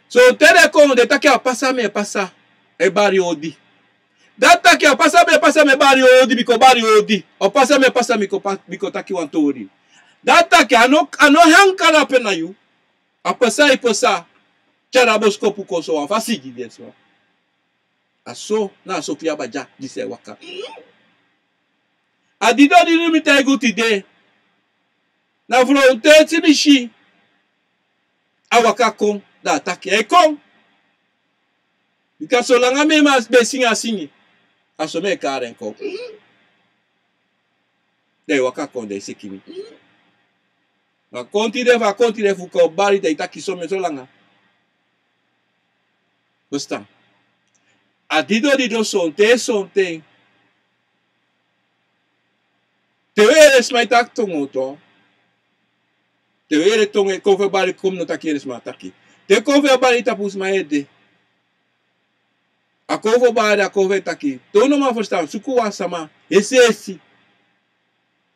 Sonten den kon, den taki a pasa mi e pasa, e bari odi. Dan a taki a pasa mi e pasa, mi e bari odi, mi kon bari odi. A pasa mi e pasa, mi kon pa-, mi kon taki wan tori. Dan a taki a no, a no hanka na pe na yu. A pasa e pasa. Tyari a boskopu kon so wan fasi gi den so. A so na a Sofia Baja disi e waka. A didon di mi taigi un tide, na fronten mi si a waka kon, dan a taki a e kon. Bika solanga mi e man ben singi a singi, a so mi e kari en kon. Dan a e waka kon, dan a e seki mi. Ma kon tide fu a kon tide fu kon bari, dan a e taki so mi solanga. Ferstan. A didon, didon sonten, sonten. Te un yere sma e taki tongo tu. Te un yere tongo e konfo e bari, kon mi no taki, yere sma taki. Te konfo e bari tapu sma ede. A konfo bari, a konfo e taki. Te un no man ferstan, suku wan sama yesi yesi.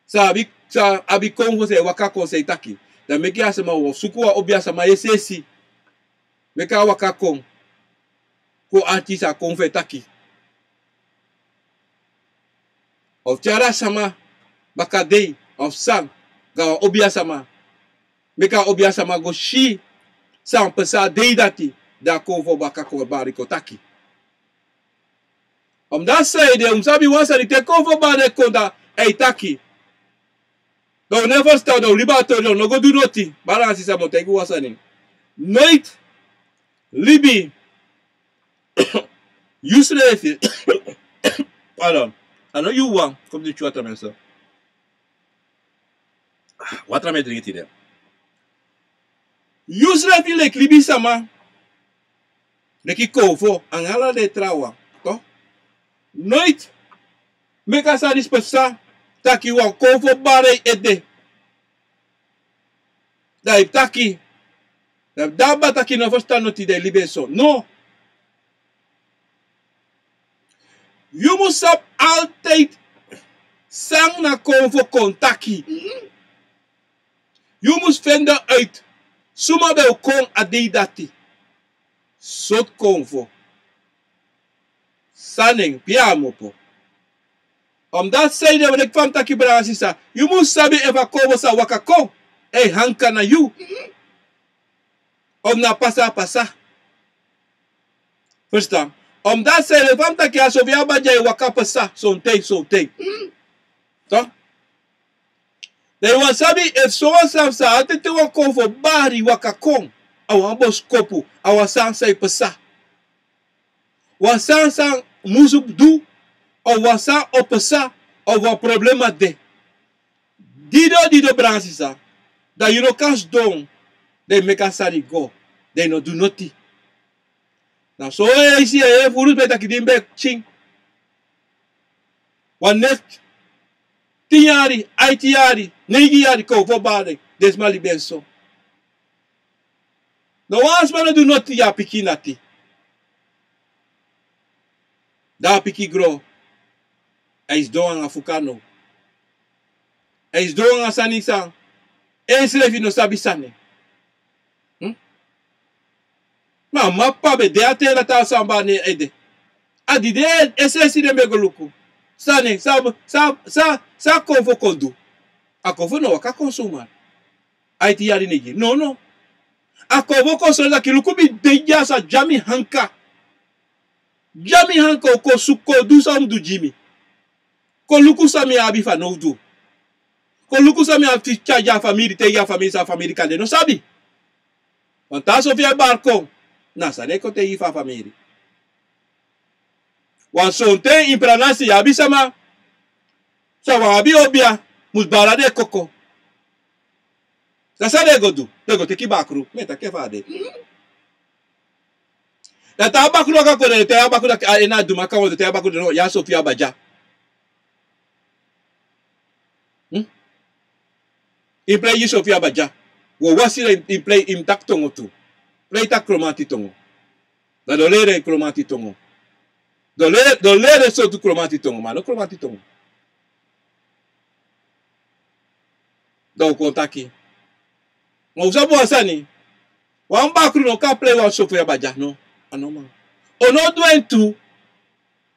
San abi, san abi konfo, san e waka kon, san e taki. Dan meki a sama, o suku wan obiasama yesi yesi. Meki a waka kon. Kon ati san a konfo e taki. Of tyari a sama bakadei, of san, gi a wan obiasama. Meki a obiasama go si san pasa a dei dati, dan a konfo baka kon bari kon taki. Omdat san ede, un sabi wan sani, te konfo bari e kon dan a e taki. Dan un no e ferstan, dan un libi a tori, un no go du noti. Brada nanga sisa, mi o taigi un wan sani. Noiti libi yusrefi. Pardon. A no yu wan kon dringi watra, mi e so. Watra mi e dringi tide. Yusrefi leki libisama, leki konfo, anga ala den trawan, toch? Noiti meki a sani pasa taki wan konfo bari en ede. Dan yu taki, dan a bari taki no ferstan noti, dan yu libi en so. No. Yu mus sabi altijd san na konfo kon taki. Yu mus fende uit suma ben o kon a dei dati. Sortu konfo. San nen, pe a mu opo. Omdat san ede, leki fa mi taki, brada nanga sisa, yu mus sabi efu a konfo sa waka kon, e hanka na yu. Of na pasa a pasa. Ferstan? Omdat san ede, fa mi taki, a Sofia Baja e waka pasa sonten, sonten. Toch? Dan yu wani sabi efu sowan sani sa, a tete wan konfo bari waka kon, a wan boskopu, a wan sani sa e pasa. Wan sani san musu du, of wan sani o pasa, of wan problema de. Dido, dido, brada nanga sisa. Dan yu no kan sidon, dan yu meki a sani go, dan yu no du noti. Na so yu e si, yu e furu, mi e taki, di mi ben pikin. Wan next tin yari, aiti yari, neigi yari, konfo bari, den sma libi en so. No wan sma no du noti, yu a pikin dati. Dan a pikin gro. A e sidon anga fuka now. A e sidon anga sani san ensrefi no sabi san nen. Hmm? Ma mama, papa ben de a ten dati, a sani bari na en ede. A dede es'esi den ben go luku. San nen, san, san, san, san konfo kon du. A konfo no waka kon suma. Aiti yari, neigi. No, no. A konfo kon sori taki luku mi de dya, sa dya mi hanka. Dya mi hanka, o kon suku, kon du san a mu du gi mi. Kon luku san mi abi fanowdu. Kon luku san mi abi fu tyari gi a famiri, taigi a famiri san a famiri kan de. No sabi. Wan taa Sofia e bari kon, na san den e kon taigi fu a famiri. Wan sonten ini pranasi yu abi sama san wan abi obia, mus bari den koko. Dan san den go du? Den go teki bakru. Mi e taki fa a de. Dan te a bakru waka kon, den e taigi a bakru taki a en na a duma kon, den e taigi a bakru taki no, yu a Sofia Baja. Hmm? Yu prei gi Sofia Baja. Wi o wasi den, yu prei, yu mu taki tongo tu. Prei taki Kromanti tongo. Dan den o leri en Kromanti tongo. Den o leri, den o leri en sortu Kromanti tongo, ma a no Kromanti tongo. Dan un kon taki. Ma un sabi wan sani. Wan bakru no kan prei wan Sofia Baja, no. A no man. Un no o du en tu.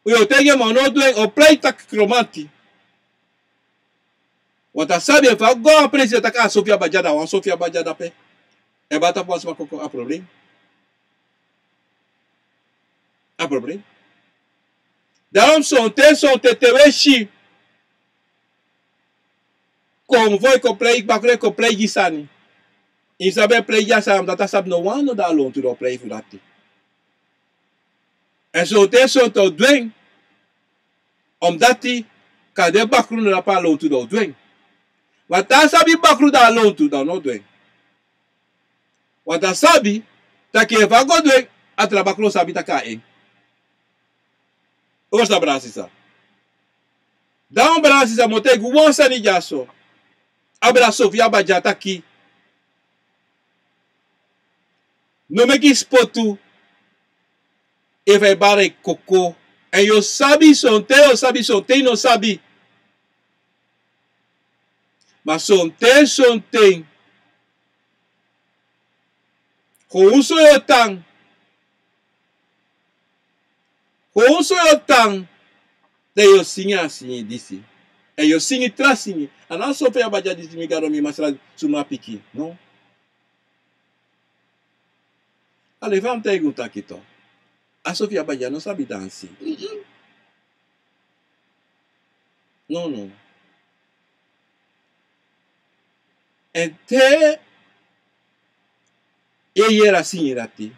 Un o taigi en, ma un no o du en, un o prei taki Kromanti. Want a sabi efu a go a presi taki a Sofia Baja, dan wan Sofia Baja dape. E bari tapu wan sma koko, a problem. A problem. Daarom sonten, sonten te wi e si konfo e kon prei, bakru e kon prei gi sani. Yu sabi e prei gi a sani, dati a sabi no wan no de a lontu, den o prei fu dati. Èn sonten, sonten o du en. Omdati kande bakru no de ape a lontu, den o du en. Ma te a sabi bakru de a lontu, dan a no o du en. Want a sabi taki efu a go du en, a tra bakru o sabi taki a en. Osa, brada sisa. Dan brada sisa, mi o taigi wan sani dyaso. A brada Sofia Baja taki, no meki spotu efu a e bari koko. Èn yu o sabi sonten, yu o sabi sonten, yu no sabi. Ma sonten, sonten, kon un so yu o tan. Kon un so yu o tan, dan yu o singi a singi disi. Èn yu o singi tra singi. A no a Sofia Baja disi, mi Gado, mi Masra, suma pikin. No. A leki fa mi taigi un taki tu. A Sofia Baja no sabi dansi. No, no. Èn te yu e yere a singi dati,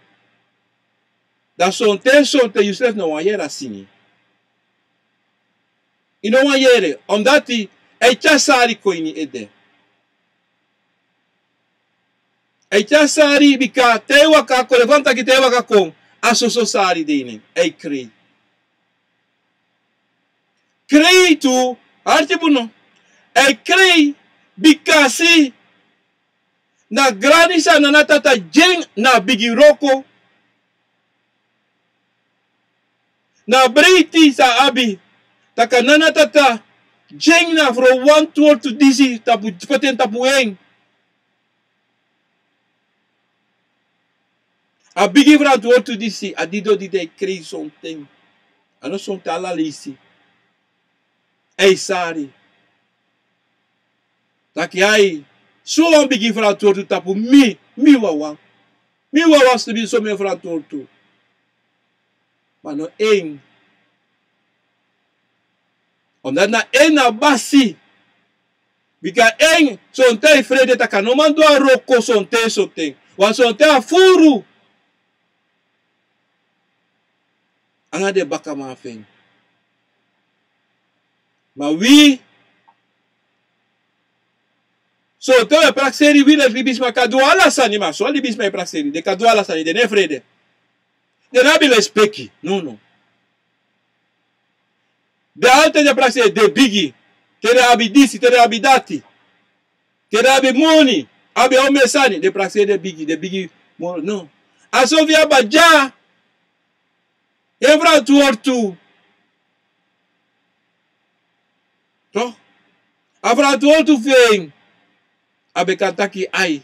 dan sonten sonten yusrefi no wani yere a singi. Yu no wani yere, omdati a e tyari sari kon ini yu ede. A e tyari sari bika te yu waka kon, leki fa mi taki te yu waka kon, a soso sari de ini en, a e krei. Krei tu, arki bun no. A e krei bikasi na grani san a nana tata gi en na a bigi wroko. Na a breiti san a abi, tak' a nana tata gi en na fu a wantu wortu disi tapu, poti en tapu en. A bigi frantwortu disi, a didon di den e krei sonten. A no sonten, ala leisi. A e sari. Taki ai, so wan bigi frantwortu tapu mi, mi wawan. Mi wawan sabi so mi e frantwortu. Ma no en. Omdati na en na basi. Bika en, sonten a e frede taki a no man du a wroko sonten, sonten. Wan sonten a furu anga den bakaman fu en. Ma wi, sonten wi e prakseri, wi leki libisma kan du ala sani, ma so libisma e prakseri, den kan du ala sani, den no e frede. Den no abi lespeki, no, no. Den altijd e prakseri den bigi. Te den abi disi, te den abi dati. Te den abi moni, abi omeni sani, den prakseri den bigi, den bigi moro, no. A so fu yu abi a dya, en frantwortu. Toch? A frantwortu fu en, a ben kan taki ai,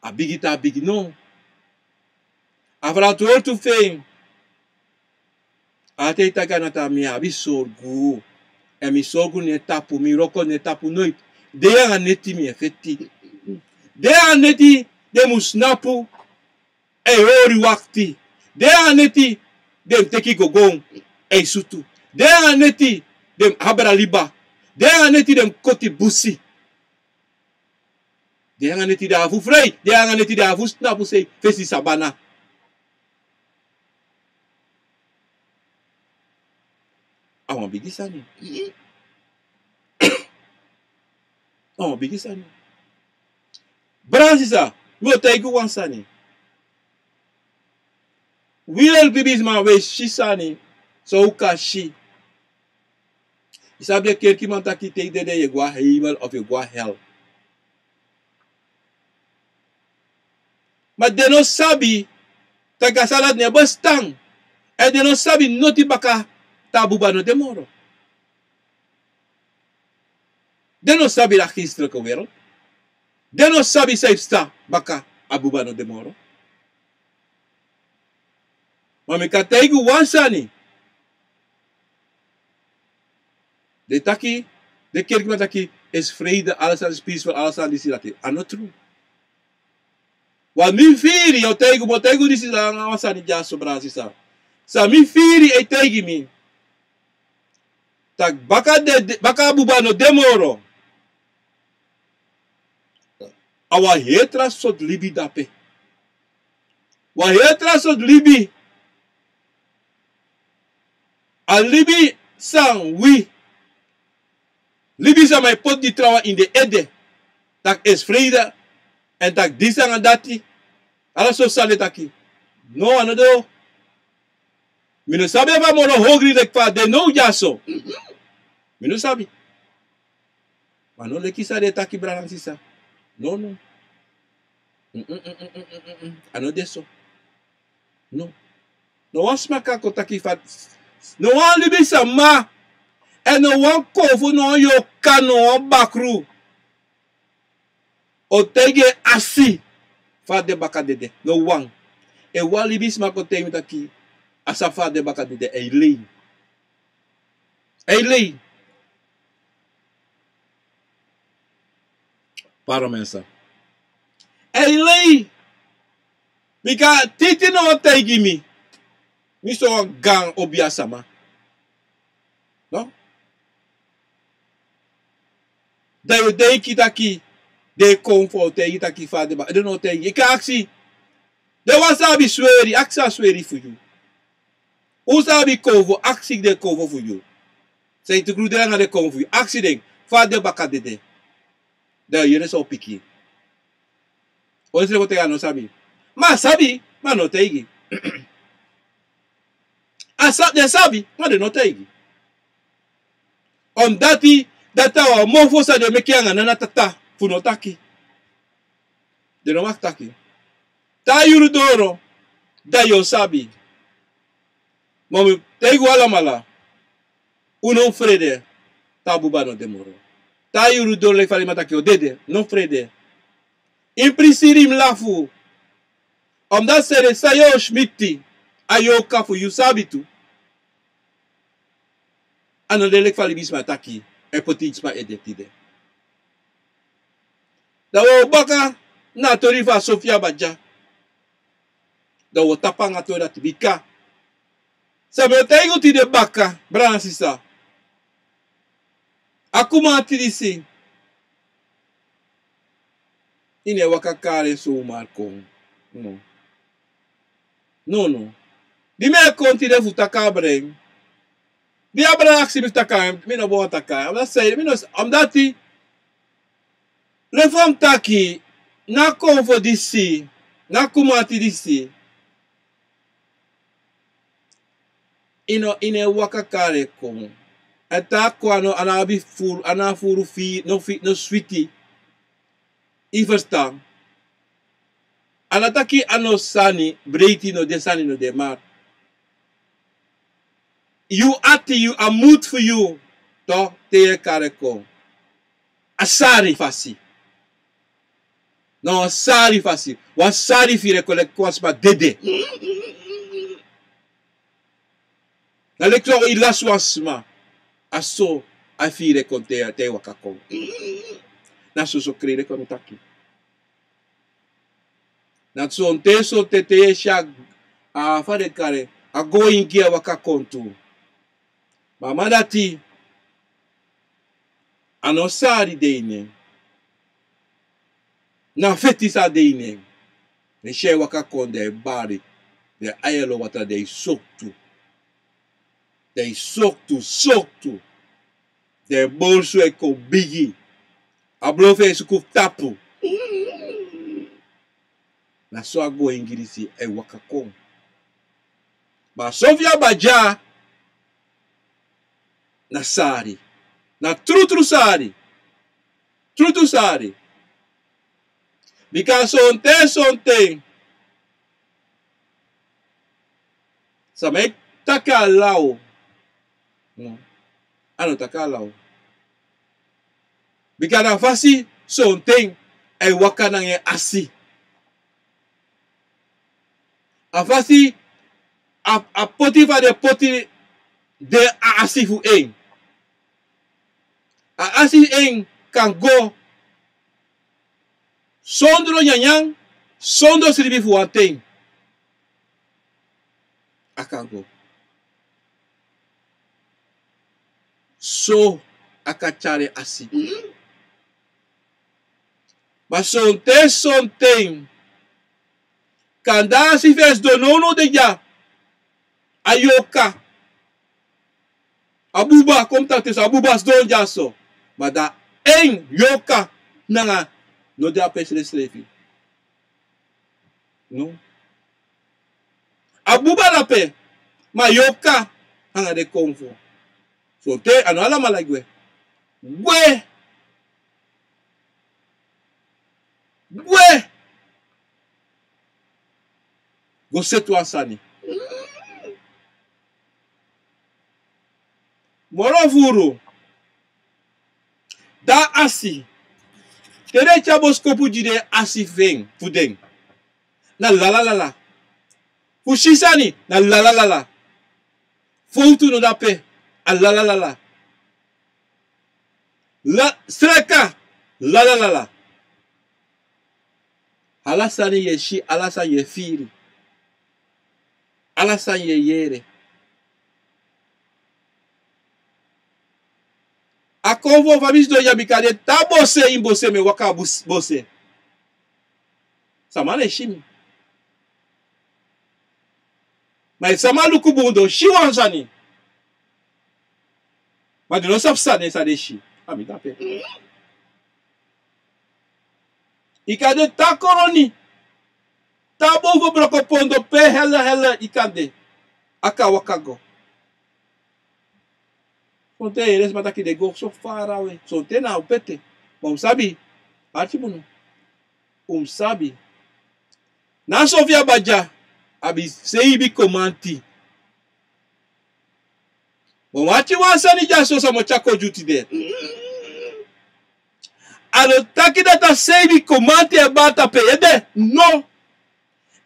a bigi te a bigi, no. A frantwortu fu en, a te yu taki a nati, mi abi sorgu. Èn mi sorgu no e tapu, mi wroko no e tapu noiti. Dei anga neti mi e feti. Dei anga neti den mu snapu, e hori wakti. Dei anga neti den mu teki gowgow, e sutu. Dei anga neti den mu abra liba. Dei anga neti den mu koti busi. Dei anga neti den abi fu frei, dei anga neti den abi fu snapu sei fesi sabana. A wan bigi sani. A wan bigi sani. Brada sisa, mi o taigi un wan sani. Wi leki libisma wi e si sani san un kan si. Yu sabi, den kerkiman taki te yu dede yu e go na hemel of yu e go na hel. Ma den no sabi taki a sani dati no e bestan. Èn den no sabi noti baka, te a buba no de moro. Den no sabi a geestelijke wereld. Den no sabi san e psa baka a buba no de moro. Ma mi kan taigi un wan sani. Den taki, den kerkiman taki, is vrede, ala sani spiritual, ala sani disi, dati. A no tru. Wan mi firi, yu o taigi un, mi o taigi un disi, langa wan sani dyaso, brada sisa. San mi firi e taigi mi taki baka den, den, baka a buba no de moro. A wan heri tra sortu libi de dape. Wan heri tra sortu libi. A libi san wi libisma e poti den trawan ini den ede. Taki is vrede. Èn taki disi anga dati. Ala sortu sani den taki. No, a no de. Mi no sabi efu a moro hogri leki fa a de now dyaso. Mi no sabi. Ma no leki san den e taki, brada nanga sisa. No, no. Mm, mm, mm. A no de so. No. No wan sma kan kon taki fa, no wan libisma, èn no wan kownu, no wan yorka, no wan bakru o taigi en a si fa a de baka dede. No wan. Efu wan libisma kon taigi mi taki a sabi fa a de baka dede, a e lei. A e lei. Pardon, mensen. A e lei. Bika Titi no taigi mi. Mi so wan gaan obiasma. No? Dan yu o denki taki den e kon fu taigi taki fa den baka, den no taigi. Yu kan aksi. Den wan san abi sweri, aksi a sweri fu yu. Un san abi konfo, aksi den konfo fu yu. San yu tu gru de nanga den konfo fu yu. Aksi den, fa den baka dede. Dan yu yere san un piki. Wan srefi o taigi a no sabi. Ma a sabi, ma a no taigi. A sa, den sabi, ma den no taigi. Omdati, dati a wan mofo san den meki anga nana tata, fu no taki. Den no mag taki. Te a yuru doro, dan yu o sabi. Ma mi taigi un alamala. Un no frede, te a buba no de moro. Te a yuru doro leki fa den man taki o dede, no frede. Yu prisiri yu mus lafu. Omdati sani san yu o smiti, a yorka fu yu sabi tu. A no de leki fa libisma taki, e poti sma ede tide. Dan wi o baka na a tori fu a Sofia Baja. Dan wi o tapu anga a tori dati bika. San mi o taigi un tide baka, brada sisa. A kumanti disi. Yu no e waka kari en sumar kon. No. No, no. Di mi e kon tide fu taki a breng. Di a brada aksi mi fu taki en, mi no bo wani taki en. Omdati sei, mi no, omdati. Leki fa mi taki, na konfo disi, na kumanti disi. Yu no, yu no e waka kari en kon. Èn te a kon a no, a no abi furu, a no abi furu fi, no fi, no switi. Yu ferstan. A no taki a no sani, breiti no de, sani no de, ma yu ati, yu a moed fu yu, toch, te yu e kari en kon. A sari fasi. Na wan sari fasi. Wan sari firi e kon leki wan sma dede. Na leki so yu lasi wan sma. A so a firi e kon te, te yu waka kon. Na soso krei leki fa mi taki. Na sonten, sonten te yu e si a, a fa den kari en, a goingi e waka kon tu. Ma a man dati, a no sari de ini en. Na feti san de ini en. Den si en e waka kon, den e bari. Den e ayelo watra, den e soktu. Den e soktu, soktu. Den e bolsu e kon bigi. A bron fu en e suku fu tapu. Na so a goingi disi e waka kon. Ma Sofia Baja na sari. Na trutru sari. Trutru sari. Bika sonten, sonten. San mi e taki a law. No. A no taki a law. Bika na a fasi sonten a e waka nanga en asi. A fasi a, a poti fa den poti den a asi fu en. A asi fu en kan go sondro nyanyan, sondro sribi fu wan ten. A kan go. So a kan tyari en asi. Ma sonten, sonten, kande a asi fu en sidon nownow de dya. A yorka. A buba, kon mi taki so, a buba sidon dyaso. Ma dan en yorka nanga no de a pe srefsrefi. No. A buba dape, ma yorka nanga den konfo. Sonten a no alamala e gwe. Gwe. Gwe. Go seti wan sani. Moro furu. Dan a asi. Te den e tyari boskopu gi den, a asi fu en, fu den. Na lalalala. Fu si sani, na lalalala. Fowtu no de ape, a lalalala. La, sreka, lalalala. Ala sani yu e si, ala sani yu e firi. Ala sani yu e yere. A kon fu fa mi sidon ya, bika den taki bose, ini bose mi e waka, bose. Sama no e si mi. Ma efu sama luku bun, den o si wan sani. Ma den no sabi san den, san den si. A mi dape. Ika den taki koroni. Taki bun fu Brokopondo pe hela hela ika de. A kan waka go. Sonten yu e yere sma taki den go so farawe. Sonten na a pete. Ma un sabi. Arki bun. Un sabi. Na Sofia Baja abi seibi komanti. Ma un ati wan sani dya so, sama o tyari kon gi yu tide. A no taki dati a seibi komanti e bari tapu en ede. No.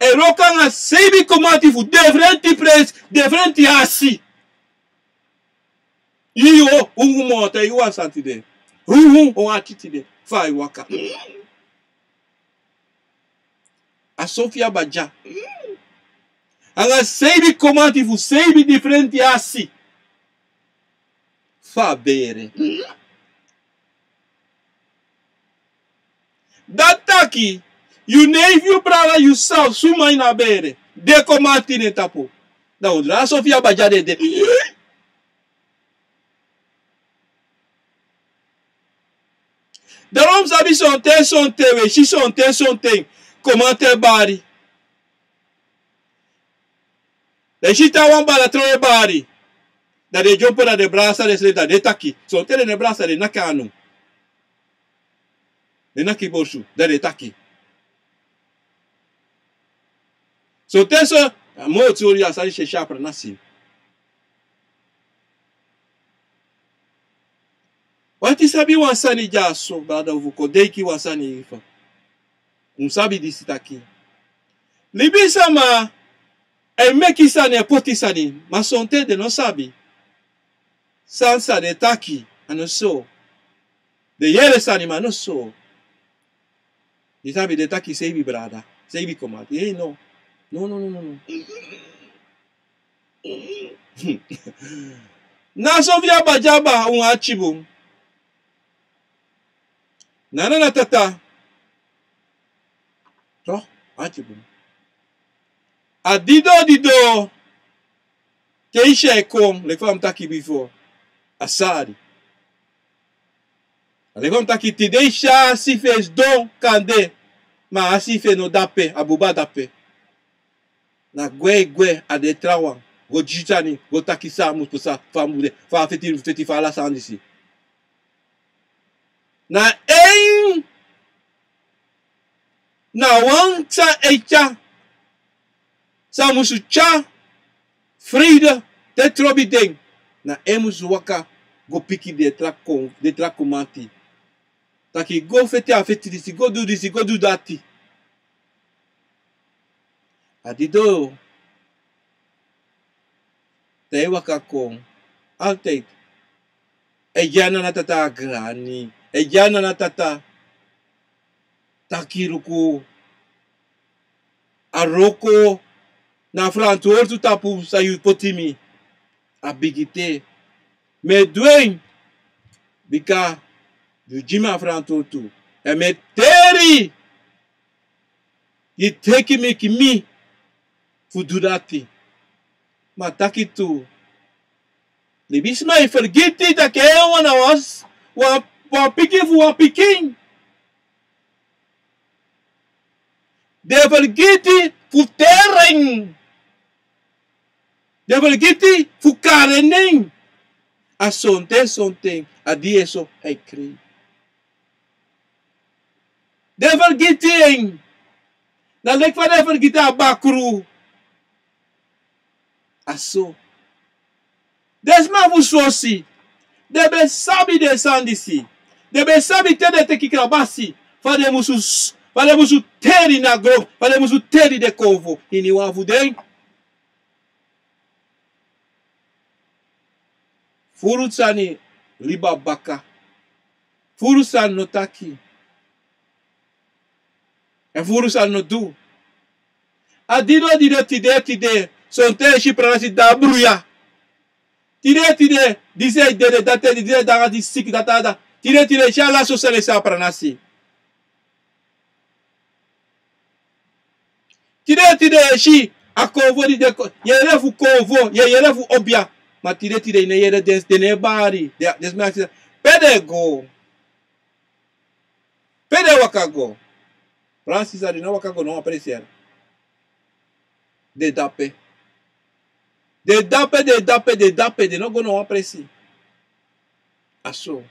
E wroko anga seibi komanti fu difrenti presi, difrenti hasi. Yu, yu, un, un moro taigi wan sani tide. Un, un, un ati tide. Fa a e waka. A Sofia Baja. Anga seibi komanti fu seibi difrenti hasi. Fa a bere. Dati taki, yu nefi, yu brada, yu sa, suma ini a bere. Den komanti na en tapu. Dan un drai a Sofia Baja dede. Daarom sabi sonten, sonten, we si sonten, sonten komanti e bari. Den si taki wan bala tron e bari. Dan den dyompo, dan den brasa, den slepi, dan den taki. Sonten den no e brasa, den naki anu. Den naki borsu, dan den taki. Sonten so, a moo tori a sani si e si a pranasi. Wati sabi wan sani dyaso, brada, un fu kon denki wan sani efu. Un sabi disi taki. Libisama e meki sani, e poti sani, ma sonten den no sabi. San san den taki, a no so. Den yere sani, ma a no so. Yu sabi den taki seibi brada, seibi komanti. Ei, no. No, no, no, no, no. Na Sofia Baja, un ati bun. Na Nana Tata. To, ati bun. A dido, dido. Te yu si a e kon, leki fa mi taki bifo. A sari. A leki fa mi taki tide, yu si a si fu en sidon kande. Ma a si fu en no de ape, a buba de ape. Na gwe, gwe, a de trawan. Go gi sani, go taki san a musu pasa, fa a mu de, fa a feti, feti fu ala sani disi. Na en, na wan san e tyari, san musu tyari freide te trobi den. Na en musu waka go piki den tra kon, den tra komanti. Taki go feti a feti disi, go du disi, go du dati. A dido. Te a e waka kon, altijd. E gi a Nana Tata a grani. E gi a Nana Tata taki luku. A wroko na frantwortu tapu san yu poti mi. A bigi te. Mi e du en. Bika yu gi mi a frantwortu. Èn mi e teri. Yu teki meki mi fu du dati. Ma taki tu. Libisma e fergiti taki en wan na wan, wan, wan pikin fu wan pikin. Den fergiti fu teri en. Den fergiti fu kari en nen. A sonten, sonten, a di e so a e krei. Den fergiti en. Na leki fa den fergiti a bakru. A so. Den sma fu Sosi, den ben sabi den sani disi. Den ben sabi te den teki krabasi, fa den musu s-, fa den musu teri na gron, fa den musu teri den konfo. Iniwan fu den. Furu sani liba baka. Furu sani no taki. Èn furu sani no du. A dido, dido, tide, tide. Sonten e si pranasi da bruya. Tide, tide, disi e dede, dati e dede, danga disi siki, dati a da. Tide, tide, si ala so sani e si a pranasi. Tide, tide, e si a konfo di de ko-, yu e yere fu konfo, yu e yere fu obia. Ma tide, tide, yu no e yere den, den no e bari. Den, den sma e aksi, pe den e go? Pe den e waka go? Brada, sisa, den no e waka go no wan presi. Den de ape. Den de ape, den de ape, den de ape, den no go no wan presi. A so.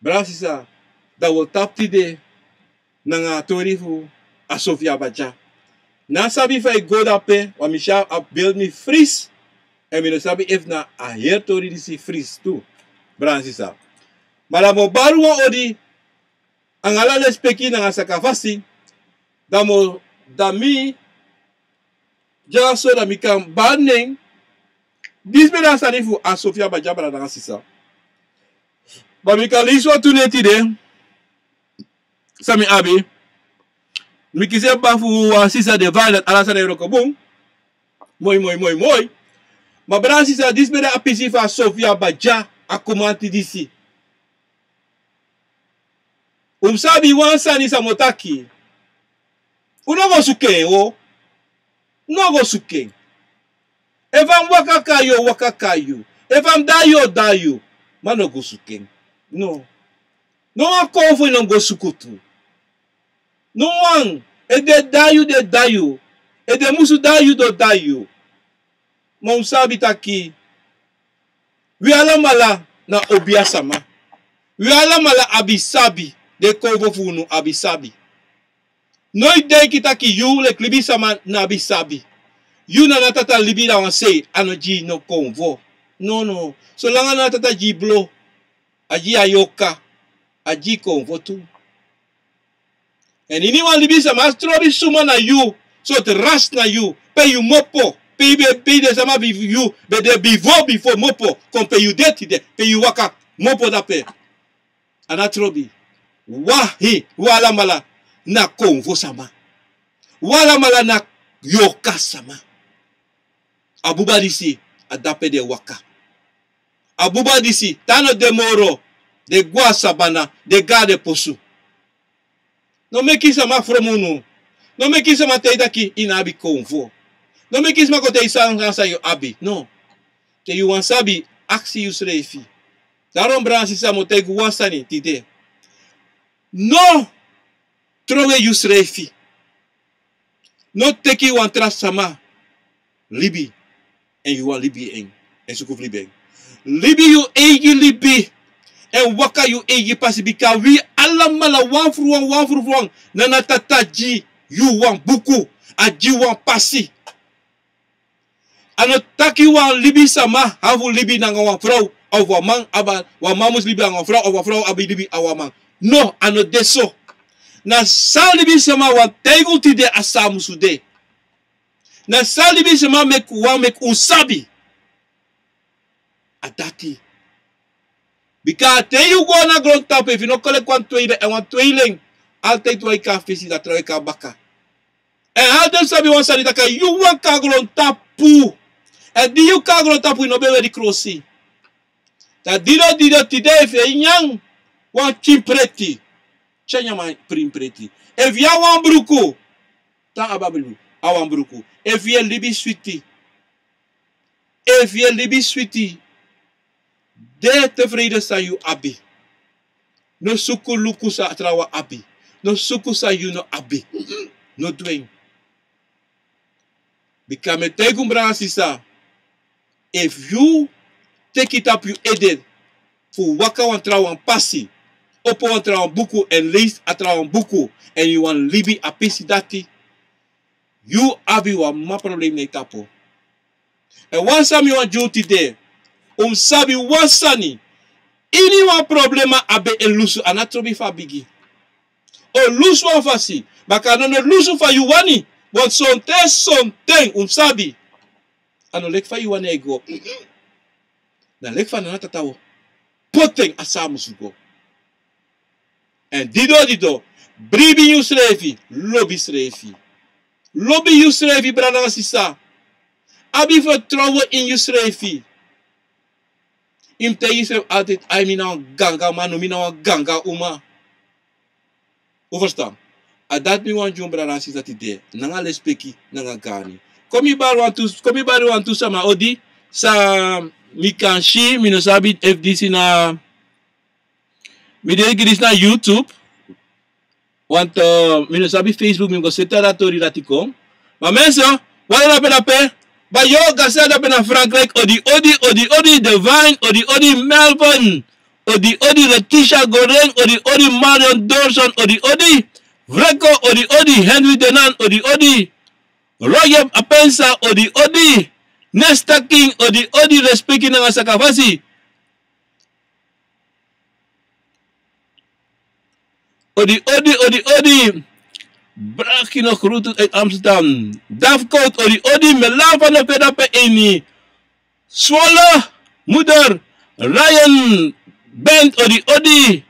Brada, sisa, da wi o tapu tide nanga a tori fu a Sofia Badja. Mi no sabi fa yu go dape, want mi si a beeld mi fris, èn mi no sabi efu na a heri tori disi fris tu, brada, sisa. Ma da mi o bari wan odi, anga ala lespeki nanga sakafasi, da mi o, da mi dyaso, da mi kan bari nen. Disi ben de a sani fu a Sofia Badja, brada nanga sisa. Ma mi kan leisi wan tu nen tide, san mi abi. Mi kisi en baka fu wan sisa de fine, dati ala sani e wroko bun. Moi, moi, moi, moi. Ma brada, sisa, disi ben de a pisi fu a Sofia Badja, a kumanti disi. Un mus sabi wan sani san mi o taki. Un no go suku en o. No go suku en. Efu a mus waka kai yu, o waka kai yu. Efu a mus dai yu, o dai yu. Ma no go suku en. No. No wan konfo yu no mus go suku tu. No wan. Efu den dai yu, den dai yu. Efu den musu dai yu, den o dai yu. Ma un mus sabi taki wi alamala na obia sama. Wi alamala abi sabi. Den konfo fu unu abi sabi. No e denki taki yu leki libisama no abi sabi. Yu na Natata libi, da wan sei, a no gi yu no konfo. No, no. Solanga Natata gi yu blo, a gi yu a yorka, a gi yu konfo tu. Èn iniwan libisama, a trobi suma na yu, sortu ras na yu, pe yu mopo, pe yu be, pe den sama bifo yu be de bifo, bifo mopo, kon pe yu de tide, pe yu waka mopo dape. A no trobi. Wi, wi alamala na konfo sama. Wi alamala na yorka sama. A buba disi, a dape den e waka. A buba disi, te a no de moro, den e gwe a sabana, den e go a den posu. No meki sama fromu unu. No meki sama taigi yu taki yu no abi konfo. No meki sama kon taigi yu san, san, san yu abi. No. Te yu wani sabi, aksi yusrefi. Daarom brada, sisa, mi o taigi wan sani tide. No trowe yusrefi. No teki wan tra sama libi, èn yu wani libi en, èn suku fu libi en. Libi yu eigi libi, èn waka yu eigi pasi, bika wi alamala wan fu wan, wan fu wan, na Natata gi yu wan buku, a gi wan pasi. A no taki wan libisama abi fu libi nanga wan frow, of wan man abi, wan man mus libi nanga wan frow, of wan frow abi libi nanga wan man. No, a no de so. Na san libisama wani taigi unu tide, a so a musu de. Na san libisama meki, wani meki un sabi, a dati. Bika te yu go na grontapu, efu yu no kon leki wan tweede, èn wan tweeling, altijd wan e kon na fesi, dan trawan e kon na baka. Èn altijd sabi wan sani, taki yu wani kon na grontapu. Èn di yu kon na grontapu, yu no ben weri krosi. Dan dido, dido, tide efu yu e nyan wan pikin preti, tyari nyan a pikin preti. Efu yu abi wan bruku, tan abi a bruku, a wan bruku. Efu yu e libi switi, efu yu e libi switi, de tevreden san yu abi. No suku luku san trawan abi. No suku san yu no abi. No du en. Bika mi e taigi unu, brada, sisa, efu yu teki tapu yu ede fu waka wan trawan pasi, opo wan trawan buku èn leisi a trawan buku, èn yu wani libi a pisi dati, yu abi wan mama problem na yu tapu. Èn wan sani mi wani gi unu tide, un mus sabi wan sani, iniwan problema abi en lusu, a no trobi fa a bigi. A o lusu wan fasi, bika a no, no lusu fa yu wani, want sonten, sonten, un mus sabi, a no leki fa yu wani a e go. Na leki fa na Natata o poti en, a so a musu go. Èn dido, dido, bribi yusrefi, lobi yusrefi. Lobi yusrefi, brada nanga sisa. Abi vertrouwen in yusrefi. Yu mus taigi yusrefi altijd: ai, mi na wan ganga man, no, mi na wan ganga uma. Un verstan? A dati mi wani gi un, brada nanga sisa, tide, nanga lespeki, nanga gani. Kon mi bari wantu, kon mi bari wantu sama odi, san mi kan si, mi no sabi efu disi na, mi denki disi na YouTube. Want, eh, mi no sabi Facebook, mi go seti a tori dati kon. Ma mensen, wala dape dape. Bayo, gasi dape na Frankrijk, odi odi, odi odi, Divine, odi odi, Melvin, odi odi, Letitia Goring, odi odi, Marion Dorson, odi odi, Vreko, odi odi, Henry Denan, odi odi, Roger Apensa, odi odi, Nesta King, odi odi, respeki nanga sakafasi. Odi odi, odi odi. Braki no groeten uit Amsterdam. Dafcoat, odi odi, Melava no pe dape ini Zwolle, moeder Ryan Bent, odi odi.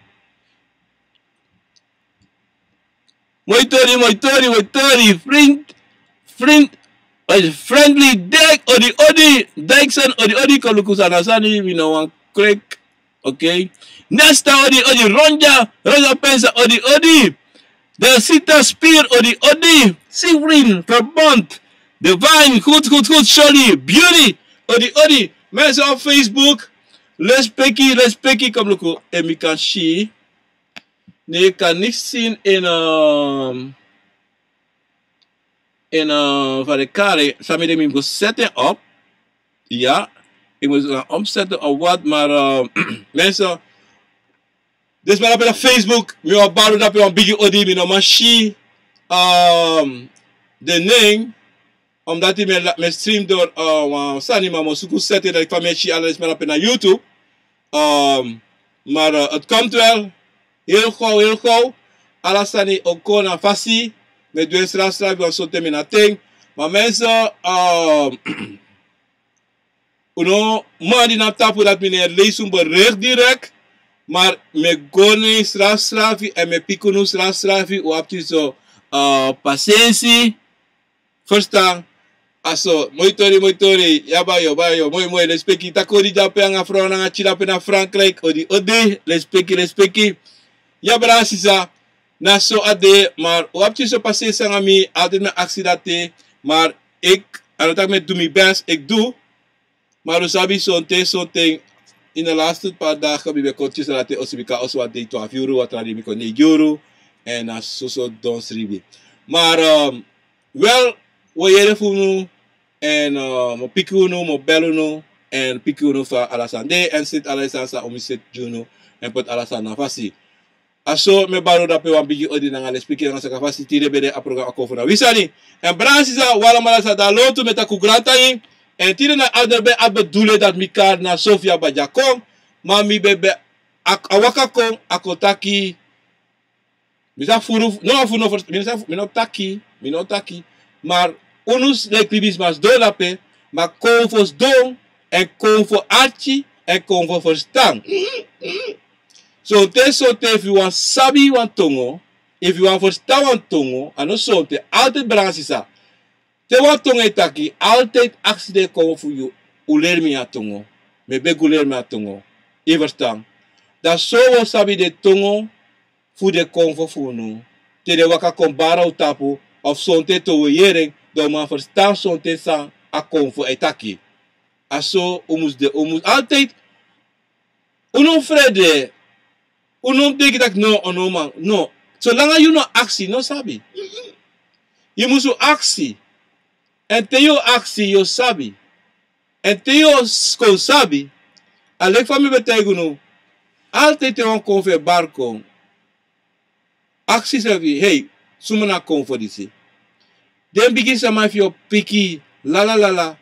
Moi tori, moi tori, moi tori. Vriend, vriend, eh, Friendly Dijk, odi odi. Dijkson, odi odi. Kon luku san na sani, mi no wan krek. Oké. Nesta, odi odi. Ronja, Rosa Pensa, odi odi. De Sita Spier, odi odi. Sivrin, Verbond. Divine, goed, goed, goed. Sorry, Beauty, odi odi. Mensen op Facebook, lespeki, lespeki, kon luku. En mi kan si. Nee, yu kan niks zien in, ehm, in, eh, van de kare. San mi de, mi go seti en op. Ja, ik moet het gaan omzetten of wat, maar, eh, mensen, dus maar op Facebook, mi wan bari dape wan bigi odi, mi no man si, ehm, de name. Omdat mi e la-, mi e stream door, eh, wan sani, ma mi o suku seti, dati fa mi e si ala den sma dape na YouTube. Ehm, maar, eh, het komt wel. Heel gauw, heel gauw. Ala sani o kon na fasi. Mi e du en srasra, want sonten mi na ten. Maar mensen, ehm, un no man di na tapu dati mi no e leisi un bericht direct. Maar mi e go na en srasra fu, en mi e piki unu srasra fu, un abi so, eh, pasensi. Verstaan? A so, moi tori, moi tori. Ya bayo, bayo, moi, moi, lespeki. Taki odi dape nanga frow nanga pikin dape na Frankrijk. Odi odi, lespeki, lespeki. Ya brada, sisa, na so a de, maar un abi so pasensi nanga mi, altijd mi e aksi dati, maar ik, a no taki mi e du mi best, ik doe. Maar un sabi, sonten, sonten, in de laatste paar dagen mi ben kon kisi dati oso, bika oso wan dei twafu yuru, wan tra dei mi kon neigi yuru. En na soso don sribi. Maar, ehm, wel, un o yere fu unu, en, eh, mi o piki unu, mi o bel unu, en piki unu fa ala sani de, en seti ala sani san un mus seti gi unu, en poti ala sani na fasi. A so mi e bari unu dape wan bigi odi nanga lespeki nanga sakafasi. Tide ben de a program Akomfo na Wi Sani. En brada, sisa, un alamala sa de na lontu, mi e taki un grantangi. En tide na a de ben a bedoeling dati mi kari na Sofia Badiakon. Ma mi ben ben a, a waka kon, a kon taki. Mi sa furu, no, a furu no, mi sa fu-, mi no taki, mi no taki. Maar unu s-, leki libisma sidon dape, ma Akomfo sidon, en Akomfo arki, en Akomfo ferstan. Sonten, sonten efu yu wani sabi wan tongo, efu yu wani ferstan wan tongo, a no sonten, altijd, brada, sisa. Te wan tongo e taki, altijd aksi den Akomfo fu yu, un leri mi a tongo. Mi e begi un leri mi a tongo. Yu ferstan? Dan so un o sabi den tongo fu den Akomfo fu unu. Te den waka kon bari na un tapu, of sonten te un o yere en, dan un man ferstan sonten san Akomfo e taki. A so un mus de, un mus altijd, un no mus frede, un no mus denki taki no, un no man, no. Solanga yu no aksi, no sabi. Yu mus aksi. En te yu aksi, yu o sabi. En te yu o s-, kon sabi, a leki fa mi ben taigi unu, altijd te wan Akomfo e bari kon, aksi yusrefi: hei, suma na Akomfo disi? Den bigi sama fu yu o piki, lala lala,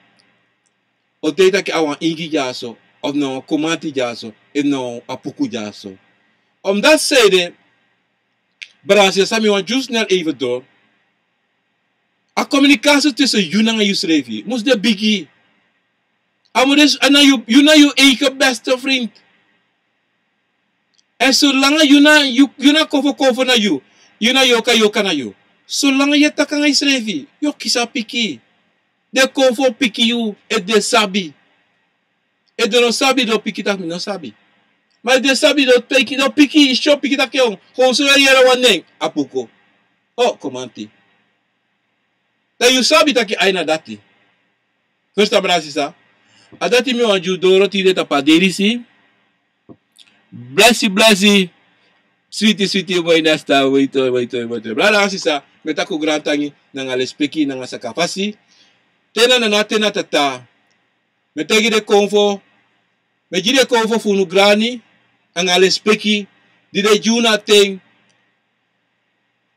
o taigi taki a wan ingi dyaso, of na wan kumanti dyaso, efu na wan apuku dyaso. Omdat, sede, brada, sisa, san mi wani gi un snel even door. A communicatie tussen yu nanga yusrefi mus de bigi. A mus de, a na yu, yu na yu eigen beste vriend. En solanga yu na, yu, yu na Akomfo, Akomfo na yu, yu na Yorka, Yorka na yu. Solanga yu e taki nanga yusrefi, yu o kisi a piki. Den kon fu o piki yu, efu den sabi. Efu den no sabi, den o piki taki mi no sabi. Ma efu den sabi, den o piki, den o piki, i si o piki taki en, kon so yere wan nen, a puko. O, komanti. Dan yu sabi taki a ini a dati. Ferstan, brada sisa. A dati mi wani gi un doro tide tapu a dei disi. Blesi, blesi. Switi, switi, moi nesta, moi toi, moi toi, moi toi. Brada sisa, mi e taki un grantangi, nanga lespeki, nanga sakafasi. Te na nana, te na tata. Mi e taigi den konfo, mi e gi den konfo fu unu grani, nanga lespeki, di den e gi unu a ten,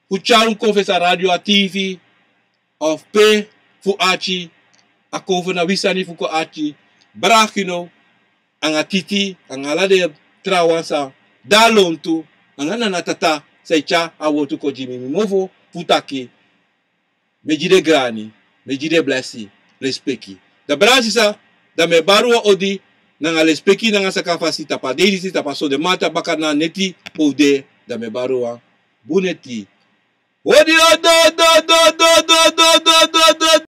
fu tyari unu kon fesi a radio, a tifi, of pe fu arki, a konfo na wi sani fu kon arki, brada Gino, nanga titi, nanga ala den trawan san de a lontu, nanga nana tata, san e tyari a wortu kon gi mi, mi mofo, fu taki, mi e gi den grani, mi e gi den blesi, lespeki. Dan brada sisa, dan mi e bari wan odi, nanga lespeki, nanga sakafasi, tapu a dei disi, tapu a sonde mamanten baka na neti, pe un de, dan mi e bari wan bun neti. Odi, odi, odi, odi, odi, odi,